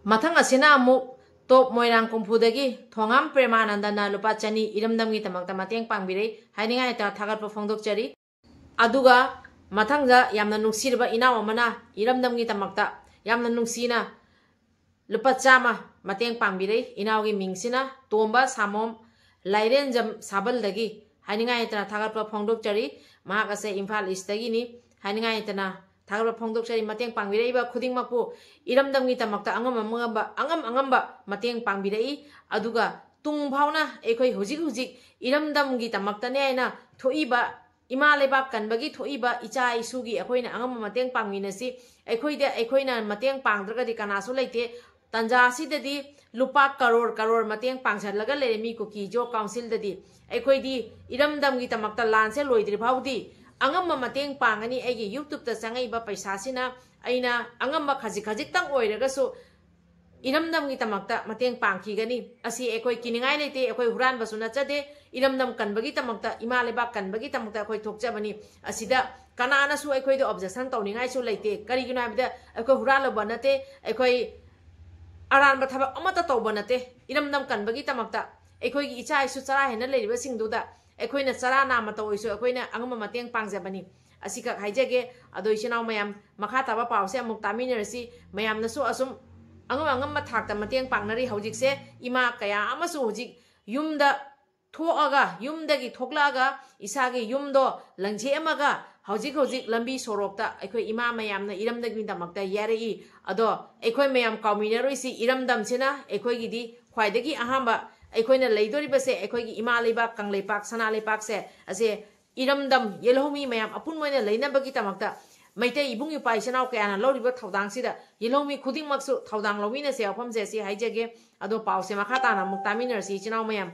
ꯃꯊꯪ ꯑꯁꯤꯅ ꯑꯃꯨꯛ ꯇꯣꯞ ꯃꯣꯏꯔꯥꯡ ꯀꯨꯝꯐꯨꯗꯒꯤ ꯊꯣꯉꯥꯝ ꯄ꯭ꯔꯦꯃꯥꯅꯟꯗꯅ ꯂꯨꯄꯥ ꯆꯅꯤ ꯏꯔꯝꯗꯝꯒꯤꯗꯃꯛꯇ ꯃꯇꯦꯡ ꯄꯥꯡꯕꯤꯔꯛꯏ, ꯍꯥꯏꯅꯤꯡꯉꯥꯏ ꯂꯩꯇꯅ ꯊꯥꯒꯠꯄ ꯐꯣꯡꯗꯣꯛꯆꯔꯤ꯫ ꯑꯗꯨꯒ ꯃꯊꯪꯗ ꯌꯥꯝꯅ ꯅꯨꯡꯁꯤꯔꯕ ꯏꯅꯥꯎ ꯑꯃꯅ ꯏꯔꯝꯗꯝꯒꯤꯗꯃꯛꯇ ꯌꯥꯝꯅ ꯅꯨꯡꯁꯤꯅ ꯂꯨꯄꯥ ꯆꯥꯝꯃ ꯃꯇꯦꯡ ꯄꯥꯡꯕꯤꯔꯛꯏ꯫ ꯏꯅꯥꯎꯒꯤ ꯃꯤꯡꯁꯤꯅ ꯇꯣꯝꯕ ꯁꯥꯃꯣꯝ ꯂꯥꯏꯔꯦꯟꯖꯝ ꯁꯥꯕꯜꯗꯒꯤ ꯍꯥꯏꯅꯤꯡꯉꯥꯏ ꯂꯩꯇꯅ ꯊꯥꯒꯠꯄ ꯐꯣꯡꯗꯣꯛꯆꯔꯤ꯫ ꯃꯍꯥꯛ ꯑꯁꯦ ꯏꯝꯐꯥꯜ ꯏꯁꯇꯒꯤꯅꯤ꯫ ꯍꯥꯏꯅꯤꯡꯉꯥꯏ ꯂꯩꯇꯅ ꯊꯥꯒꯠꯄ ꯐꯣꯡꯗꯣꯛꯆꯔꯤ꯫ ꯃꯇꯦꯡ ꯄꯥꯡꯕꯤꯔꯛꯏꯕ ꯈꯨꯗꯤꯡꯃꯛꯄꯨ ꯏꯔꯝꯗꯝꯒꯤꯗꯃꯛꯇ ꯑꯉꯝ ꯑꯉꯝꯕ, ꯑꯉꯝ ꯑꯉꯝꯕ ꯃꯇꯦꯡ ꯄꯥꯡꯕꯤꯔꯛꯏ꯫ ꯑꯗꯨꯒ ꯇꯨꯡ ꯐꯥꯎꯅ ꯑꯩꯈꯣꯏ ꯍꯧꯖꯤꯛ ꯍꯧꯖꯤꯛ ꯏꯔꯝꯗꯝꯒꯤꯗꯃꯛꯇꯅꯦ ꯍꯥꯏꯅ ꯊꯣꯛꯏꯕ, ꯏꯃꯥ ꯂꯩꯕꯥꯛ ꯀꯟꯕꯒꯤ ꯊꯣꯛꯏꯕ ꯏꯆꯥ ꯏꯁꯨꯒꯤ ꯑꯩꯈꯣꯏꯅ ꯑꯉꯝꯕ ꯃꯇꯦꯡ ꯄꯥꯡꯃꯤꯟꯅꯁꯤ꯫ ꯑꯩꯈꯣꯏꯗ, ꯑꯩꯈꯣꯏꯅ ꯃꯇꯦꯡ ꯄꯥꯡꯗ꯭ꯔꯒꯗꯤ ꯀꯅꯥꯁꯨ ꯂꯩꯇꯦ꯫ ꯇꯟꯖꯥ ꯑꯁꯤꯗꯗꯤ ꯂꯨꯄꯥ ꯀꯔꯣꯔ ꯀꯔꯣꯔ ꯃꯇꯦꯡ ꯄꯥꯡꯁꯤꯜꯂꯒ ꯂꯩꯔꯦ ꯃꯤ ꯀꯨꯀꯤ ꯖꯣꯕ ꯀꯥꯎꯟꯁꯤꯜꯗꯗꯤ꯫ ꯑꯩꯈꯣꯏꯗꯤ ꯏꯔꯝꯗꯝꯒꯤꯗꯃꯛꯇ ꯂꯥꯟꯁꯦ ꯂꯣꯏꯗ꯭ꯔꯤ ꯐꯥꯎꯗꯤ ꯑꯉꯝꯕ ꯃꯇꯦꯡ ꯄꯥꯡꯒꯅꯤ꯫ ꯑꯩꯒꯤ YouTubeꯇ ꯆꯪꯉꯛꯏꯕ ꯄꯩꯁꯥꯁꯤꯅ ꯑꯩꯅ ꯑꯉꯝꯕ ꯈꯖꯤꯛ ꯈꯖꯤꯛꯇꯪ ꯑꯣꯏꯔꯒꯁꯨ ꯏꯔꯝꯗꯝꯒꯤꯗꯃꯛꯇ ꯃꯇꯦꯡ ꯄꯥꯡꯈꯤꯒꯅꯤ꯫ ꯑꯁꯤ ꯑꯩꯈꯣꯏ ꯀꯤꯅꯤꯡꯉꯥꯏ ꯂꯩꯇꯦ꯫ ꯑꯩꯈꯣꯏ ꯍꯨꯔꯥꯟꯕꯁꯨ ꯅꯠꯆꯗꯦ꯫ ꯏꯔꯝꯗꯝ ꯀꯟꯕꯒꯤꯗꯃꯛꯇ, ꯏꯃꯥ ꯂꯩꯕꯥꯛ ꯀꯟꯕꯒꯤꯗꯃꯛꯇ ꯑꯩꯈꯣꯏ ꯊꯣꯛꯆꯕꯅꯤ꯫ ꯑꯁꯤꯗ ꯀꯅꯥꯅꯁꯨ ꯑꯩꯈꯣꯏꯗ objection ꯇꯧꯅꯤꯡꯉꯥꯏꯁꯨ ꯂꯩꯇꯦ꯫ ꯀꯔꯤꯒꯤꯅꯣ ꯍꯥꯏꯕꯗ ꯑꯩꯈꯣꯏ ꯍꯨꯔꯥꯜꯂꯨꯕ ꯅꯠꯇꯦ, ꯑꯩꯈꯣꯏ ꯑꯔꯥꯟꯕ ꯊꯕꯛ ꯑꯃꯠꯇ ꯇꯧꯕ ꯅꯠꯇꯦ꯫ ꯏꯔꯝꯗꯝ ꯀꯟꯕꯒꯤꯗꯃꯛꯇ, ꯑꯩꯈꯣꯏꯒꯤ ꯏꯆꯥ ꯏꯁꯨ ꯆꯔꯥ ꯍꯦꯟꯅ ꯂꯩꯔꯤꯕꯁꯤꯡꯗꯨꯗ ꯑꯩꯈꯣꯏꯅ ꯆꯔꯥ ꯅꯥꯝꯃꯇ ꯑꯣꯏꯔꯁꯨ ꯑꯩꯈꯣꯏꯅ ꯑꯉꯝꯕ ꯃꯇꯦꯡ ꯄꯥꯡꯖꯕꯅꯤ꯫ ꯑꯁꯤꯈꯛ ꯍꯥꯏꯖꯒꯦ꯫ ꯑꯗꯣ ꯏꯆꯤꯟ ꯏꯅꯥꯎ ꯃꯌꯥꯝ, ꯃꯈꯥ ꯇꯥꯕ ꯄꯥꯎꯁꯦ ꯑꯃꯨꯛ ꯇꯥꯃꯤꯟꯅꯔꯁꯤ꯫ ꯃꯌꯥꯝꯅꯁꯨ ꯑꯁꯨꯝ ꯑꯉꯝ ꯑꯉꯝꯕ ꯊꯥꯛꯇ ꯃꯇꯦꯡ ꯄꯥꯡꯅꯔꯤ꯫ ꯍꯧꯖꯤꯛꯁꯦ ꯏꯃꯥ ꯀꯌꯥ ꯑꯃꯁꯨ ꯍꯧꯖꯤꯛ ꯌꯨꯝꯗ ꯊꯣꯛꯑꯒ, ꯌꯨꯝꯗꯒꯤ ꯊꯣꯛꯂꯛꯑꯒ ꯏꯁꯥꯒꯤ ꯌꯨꯝꯗꯣ ꯂꯪꯖꯦꯛꯑꯝꯃꯒ ꯍꯧꯖꯤꯛ ꯍꯧꯖꯤꯛ ꯂꯝꯕꯤ ꯁꯣꯔꯣꯛꯇ ꯑꯩꯈꯣꯏ ꯏꯃꯥ ꯃꯌꯥꯝꯅ ꯏꯔꯝꯗꯝꯒꯤꯗꯃꯛꯇ ꯌꯥꯔꯛꯏ꯫ ꯑꯗꯣ ꯑꯩꯈꯣꯏ ꯃꯌꯥꯝ ꯀꯥꯎꯃꯤꯟꯅꯔꯣꯏꯁꯤ, ꯏꯔꯝꯗꯝꯁꯤꯅ ꯑꯩꯈꯣꯏꯒꯤꯗꯤ ꯈ꯭ꯋꯥꯏꯗꯒꯤ ꯑꯍꯥꯟꯕ ꯑꯩꯈꯣꯏꯅ ꯂꯩꯗꯣꯔꯤꯕꯁꯦ ꯑꯩꯈꯣꯏꯒꯤ ꯏꯃꯥ ꯂꯩꯕꯥꯛ ꯀꯪꯂꯩꯄꯥꯛ ꯁꯅꯥ ꯂꯩꯄꯥꯛꯁꯦ ꯑꯁꯦ ꯏꯔꯝꯗꯝ ꯌꯦꯜꯍꯧꯃꯤ ꯃꯌꯥꯝ ꯑꯄꯨꯟꯕ ꯑꯣꯏꯅ ꯂꯩꯅꯕꯒꯤꯗꯃꯛꯇ ꯃꯩꯇꯩ ꯏꯕꯨꯡ ꯏꯄꯥ ꯏꯆꯤꯟ ꯏꯅꯥꯎ ꯀꯌꯥꯅ ꯂꯧꯔꯤꯕ ꯊꯧꯗꯥꯡꯁꯤꯗ ꯌꯦꯜꯍꯧꯃꯤ ꯈꯨꯗꯤꯡꯃꯛꯁꯨ ꯊꯧꯗꯥꯡ ꯂꯧꯃꯤꯟꯅꯁꯦ ꯋꯥꯐꯝꯁꯦ ꯑꯁꯤ ꯍꯥꯏꯖꯒꯦ꯫ ꯑꯗꯣ ꯄꯥꯎꯁꯦ ꯃꯈꯥ ꯇꯥꯅ ꯑꯃꯨꯛ ꯇꯥꯃꯤꯟꯅꯔꯁꯤ ꯏꯆꯤꯟ ꯏꯅꯥꯎ ꯃꯌꯥꯝ꯫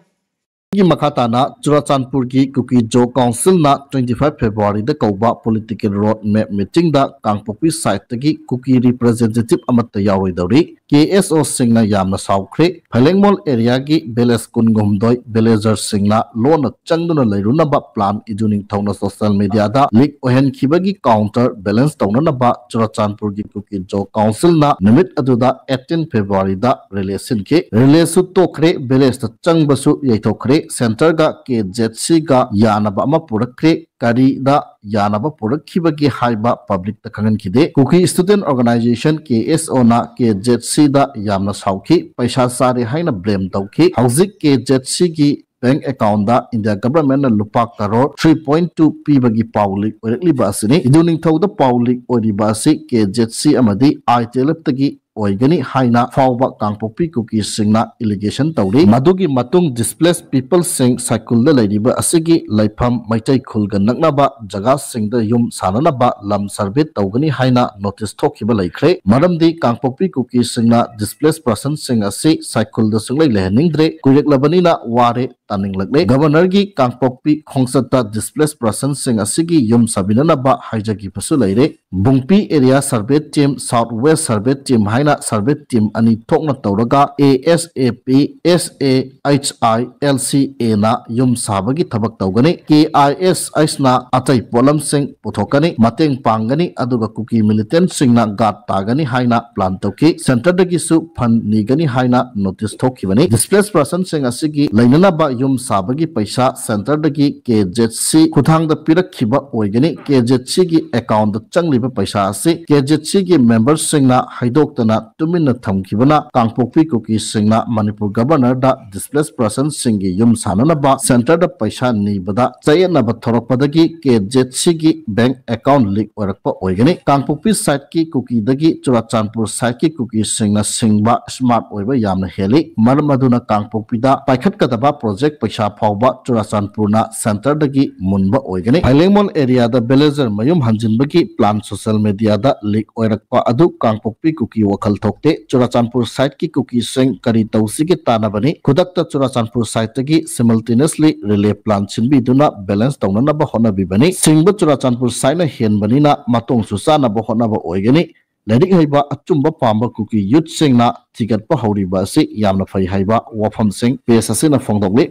ꯒꯤ ꯃꯈꯥ ꯇꯥꯅ ꯆꯨꯔꯥꯆꯥꯟꯄꯨꯔꯒꯤ ꯀꯨꯀꯤ ꯖꯣ ꯀꯥꯎꯟꯁꯤꯜꯅ twenty five Februaryꯗ ꯀꯧꯕ political road map meetingꯗ ꯀꯥꯡꯄꯣꯛꯄꯤ sideꯇꯒꯤ ꯀꯨꯀꯤ representative ꯑꯃꯠꯇ ꯌꯥꯎꯔꯣꯏꯗꯧꯔꯤ꯫ KSOꯁꯤꯡꯅ ꯌꯥꯝꯅ ꯁꯥꯎꯈ꯭ꯔꯦ꯫ ꯐꯩꯂꯦꯡꯃꯣꯜ areaꯒꯤ village ꯀꯨꯟꯒ ꯍꯨꯝꯗꯣꯏ villagerꯁꯤꯡꯅ ꯂꯣꯟꯅ ꯆꯪꯗꯨꯅ ꯂꯩꯔꯨꯅꯕ plan ꯏꯗꯨ ꯅꯤꯡꯊꯧꯅ social mediaꯗ leak ꯑꯣꯏꯍꯟꯈꯤꯕꯒꯤ counter balance ꯇꯧꯅꯅꯕ ꯆꯨꯔꯥꯆꯥꯟꯄꯨꯔꯒꯤ ꯀꯨꯀꯤ ꯖꯣ ꯀꯥꯎꯟꯁꯤꯜꯅ ꯅꯨꯃꯤꯠ ꯑꯗꯨꯗ eighteen Februaryꯗ rally ꯁꯤꯟꯈꯤ꯫ Rallyꯁꯨ ꯇꯣꯛꯈ꯭ꯔꯦ, villageꯇ ꯆꯪꯕꯁꯨ ꯌꯩꯊꯣꯛꯈ꯭ꯔꯦ, centreꯒ KZCꯒ ꯌꯥꯅꯕ ꯑꯃ ꯄꯨꯔꯛꯈ꯭ꯔꯦ꯫ ꯀꯔꯤꯗ ꯌꯥꯅꯕ ꯄꯨꯔꯛꯈꯤꯕꯒꯦ ꯍꯥꯏꯕ publicꯇ ꯈꯪꯍꯟꯈꯤꯗꯦ꯫ ꯀꯨꯀꯤ Student Organisation KSOꯅ KZCꯗ ꯌꯥꯝꯅ ꯁꯥꯎꯈꯤ, ꯄꯩꯁꯥ ꯆꯥꯔꯦ ꯍꯥꯏꯅ blame ꯇꯧꯈꯤ꯫ ꯍꯧꯖꯤꯛ KZCꯒꯤ bank accountꯗ India governmentꯅ ꯂꯨꯄꯥ crore three point two ꯄꯤꯕꯒꯤ ꯄꯥꯎ leak ꯑꯣꯏꯔꯛꯂꯤꯕ ꯑꯁꯤꯅꯤ꯫ ꯏꯗꯨ ꯅꯤꯡꯊꯧꯗ ꯄꯥꯎ leak ꯑꯣꯏꯔꯤꯕ ꯑꯁꯤ KZC ꯑꯃꯗꯤ ITLFꯇꯒꯤ ꯑꯣꯏꯒꯅꯤ ꯍꯥꯏꯅ ꯐꯥꯎꯕ ꯀꯥꯡꯄꯣꯛꯄꯤ ꯀꯨꯀꯤꯁꯤꯡꯅ allegation ꯇꯧꯔꯤ꯫ ꯃꯗꯨꯒꯤ ꯃꯇꯨꯡ displaced peopleꯁꯤꯡ ꯁꯥꯏꯀꯨꯜꯗ ꯂꯩꯔꯤꯕ ꯑꯁꯤꯒꯤ ꯂꯩꯐꯝ ꯃꯩꯇꯩ ꯈꯨꯜꯒ ꯅꯛꯅꯕ ꯖꯒꯥꯁꯤꯡꯗ ꯌꯨꯝ ꯁꯥꯅꯅꯕ ꯂꯝ survey ꯇꯧꯒꯅꯤ ꯍꯥꯏꯅ notice ꯊꯣꯛꯈꯤꯕ ꯂꯩꯈ꯭ꯔꯦ꯫ ꯃꯔꯝꯗꯤ ꯀꯥꯡꯄꯣꯛꯄꯤ ꯀꯨꯀꯤꯁꯤꯡꯅ displaced personꯁꯤꯡ ꯑꯁꯤ ꯁꯥꯏꯀꯨꯜꯗ ꯁꯨꯡꯂꯩ ꯂꯩꯍꯟꯅꯤꯡꯗ꯭ꯔꯦ, ꯀꯨꯏꯔꯛꯂꯕꯅꯤꯅ ꯋꯥꯔꯦ, ꯇꯥꯅꯤꯡꯂꯛꯂꯦ꯫ Governorꯒꯤ ꯀꯥꯡꯄꯣꯛꯄꯤ ꯈꯣꯡꯆꯠꯇ displaced personꯁꯤꯡ ꯑꯁꯤꯒꯤ ꯌꯨꯝ ꯁꯥꯕꯤꯅꯅꯕ ꯍꯥꯏꯖꯈꯤꯕꯁꯨ ꯂꯩꯔꯦ꯫ ꯕꯨꯡꯄꯤ area survey team, South West survey team ꯍꯥꯏꯅ survey team ꯑꯅꯤ ꯊꯣꯛꯅ ꯇꯧꯔꯒ ASAP, SAHI, LCAꯅ ꯌꯨꯝ ꯁꯥꯕꯒꯤ ꯊꯕꯛ ꯇꯧꯒꯅꯤ꯫ KISHISꯅ ꯑꯇꯩ ꯄꯣꯠꯂꯝꯁꯤꯡ ꯄꯨꯊꯣꯛꯀꯅꯤ, ꯃꯇꯦꯡ ꯄꯥꯡꯒꯅꯤ, ꯑꯗꯨꯒ ꯀꯨꯀꯤ militantꯁꯤꯡꯅ guard ꯇꯥꯒꯅꯤ ꯍꯥꯏꯅ plan ꯇꯧꯈꯤ꯫ Centreꯗꯒꯤꯁꯨ fund ꯅꯤꯒꯅꯤ ꯍꯥꯏꯅ notice ꯊꯣꯛꯈꯤꯕꯅꯤ꯫ Displaced personꯁꯤꯡ ꯑꯁꯤꯒꯤ ꯂꯩꯅꯅꯕ ꯌꯨꯝ ꯁꯥꯕꯒꯤ ꯄꯩꯁꯥ centreꯗꯒꯤ KZC ꯈꯨꯊꯥꯡꯗ ꯄꯤꯔꯛꯈꯤꯕ ꯑꯣꯏꯒꯅꯤ꯫ KZCꯒꯤ accountꯇ ꯆꯪꯂꯤꯕ ꯄꯩꯁꯥ ꯑꯁꯤ KZCꯒꯤ memberꯁꯤꯡꯅ ꯍꯩꯗꯣꯛꯇꯅ ꯇꯨꯃꯤꯟꯅ ꯊꯝꯈꯤꯕꯅ ꯀꯥꯡꯄꯣꯛꯄꯤ ꯀꯨꯀꯤꯁꯤꯡꯅ ꯃꯅꯤꯄꯨꯔ ꯒꯕꯔꯅꯔꯗ ꯗꯤꯁꯄ꯭ꯂꯦꯁ ꯄꯔꯁꯟꯁꯤꯡꯒꯤ ꯌꯨꯝ ꯁꯥꯅꯅꯕ ꯁꯦꯟꯇꯔꯗ ꯄꯩꯁꯥ ꯅꯤꯕꯗ ꯆꯌꯦꯠꯅꯕ ꯊꯣꯔꯛꯄꯗꯒꯤ ꯀꯦ ꯖꯦꯠ ꯁꯤꯒꯤ ꯕꯦꯡꯛ ꯑꯦꯀꯥꯎꯟꯠ ꯂꯤꯛ ꯑꯣꯏꯔꯛꯄ ꯑꯣꯏꯒꯅꯤ꯫ ꯀꯥꯡꯄꯣꯛꯄꯤ ꯁꯥꯏꯠꯀꯤ ꯀꯨꯀꯤꯗꯒꯤ ꯆꯨꯔꯥꯆꯥꯟꯄꯨꯔ ꯁꯥꯏꯠꯀꯤ ꯀꯨꯀꯤꯁꯤꯡꯅ ꯁꯤꯡꯕ ꯁ꯭ꯃꯥꯔꯠ ꯑꯣꯏꯕ ꯌꯥꯝꯅ ꯍꯦꯜꯂꯤ꯫ ꯃꯔꯝ ꯑꯗꯨꯅ ꯀꯥꯡꯄꯣꯛꯄꯤꯗ ꯄꯥꯏꯈꯠꯀꯗꯕ ꯄ꯭ꯔꯣꯖꯦꯛ ꯄꯩꯁꯥ ꯐꯥꯎꯕ ꯆꯨꯔꯥꯆꯥꯟꯄꯨꯔꯅ ꯁꯦꯟꯇꯔꯗꯒꯤ ꯃꯨꯟꯕ ꯑꯣꯏꯒꯅꯤ꯫ ꯐꯥꯏꯂꯦꯡꯃꯣꯜ ꯑꯦꯔꯤꯌꯥꯗ ꯚꯤꯂꯦꯖꯔ ꯃꯌꯨꯝ ꯍꯟꯖꯤꯟꯕꯒꯤ ꯄ꯭ꯂꯥꯟ ꯁꯣꯁꯤꯌꯦꯜ ꯃꯤꯗꯤꯌꯥꯗ ꯂꯤꯛ ꯑꯣꯏꯔꯛꯄ ꯑꯗꯨ ꯀꯥꯡꯄꯣꯛꯄꯤ ꯀꯨꯀꯤ ꯋꯥꯈꯜ ꯊꯣꯛꯇꯦ꯫ ꯆꯨꯔꯥꯆꯥꯟꯄꯨꯔ ꯁꯥꯏꯠꯀꯤ ꯀꯨꯀꯤꯁꯤꯡ ꯀꯔꯤ ꯇꯧꯁꯤꯒꯦ ꯇꯥꯟꯅꯕꯅꯤ꯫ ꯈꯨꯗꯛꯇ ꯆꯨꯔꯥꯆꯥꯟꯄꯨꯔ ꯁꯥꯏꯠꯇꯒꯤ simultaneously relief plan ꯁꯤꯟꯕꯤꯗꯨꯅ balance ꯇꯧꯅꯅꯕ ꯍꯣꯠꯅꯕꯤꯕꯅꯤ꯫ ꯁꯤꯡꯕ ꯆꯨꯔꯥꯆꯥꯟꯄꯨꯔ ꯁꯥꯏꯠꯅ ꯍꯦꯟꯕꯅꯤꯅ ꯃꯇꯣꯡꯁꯨ ꯆꯥꯅꯕ ꯍꯣꯠꯅꯕ ꯑꯣꯏꯒꯅꯤ꯫ ꯂꯥꯏꯔꯤꯛ ꯍꯩꯕ ꯑꯆꯨꯝꯕ ꯄꯥꯝꯕ ꯀꯨꯀꯤ ꯌꯨꯠꯁꯤꯡꯅ ꯊꯤꯒꯠꯄ ꯍꯧꯔꯤꯕ ꯑꯁꯤ ꯌꯥꯝꯅ ꯐꯩ ꯍꯥꯏꯕ ꯋꯥꯐꯝꯁꯤꯡ ꯄꯦꯖ ꯑꯁꯤꯅ ꯐꯣꯡꯗꯣꯛꯂꯤ꯫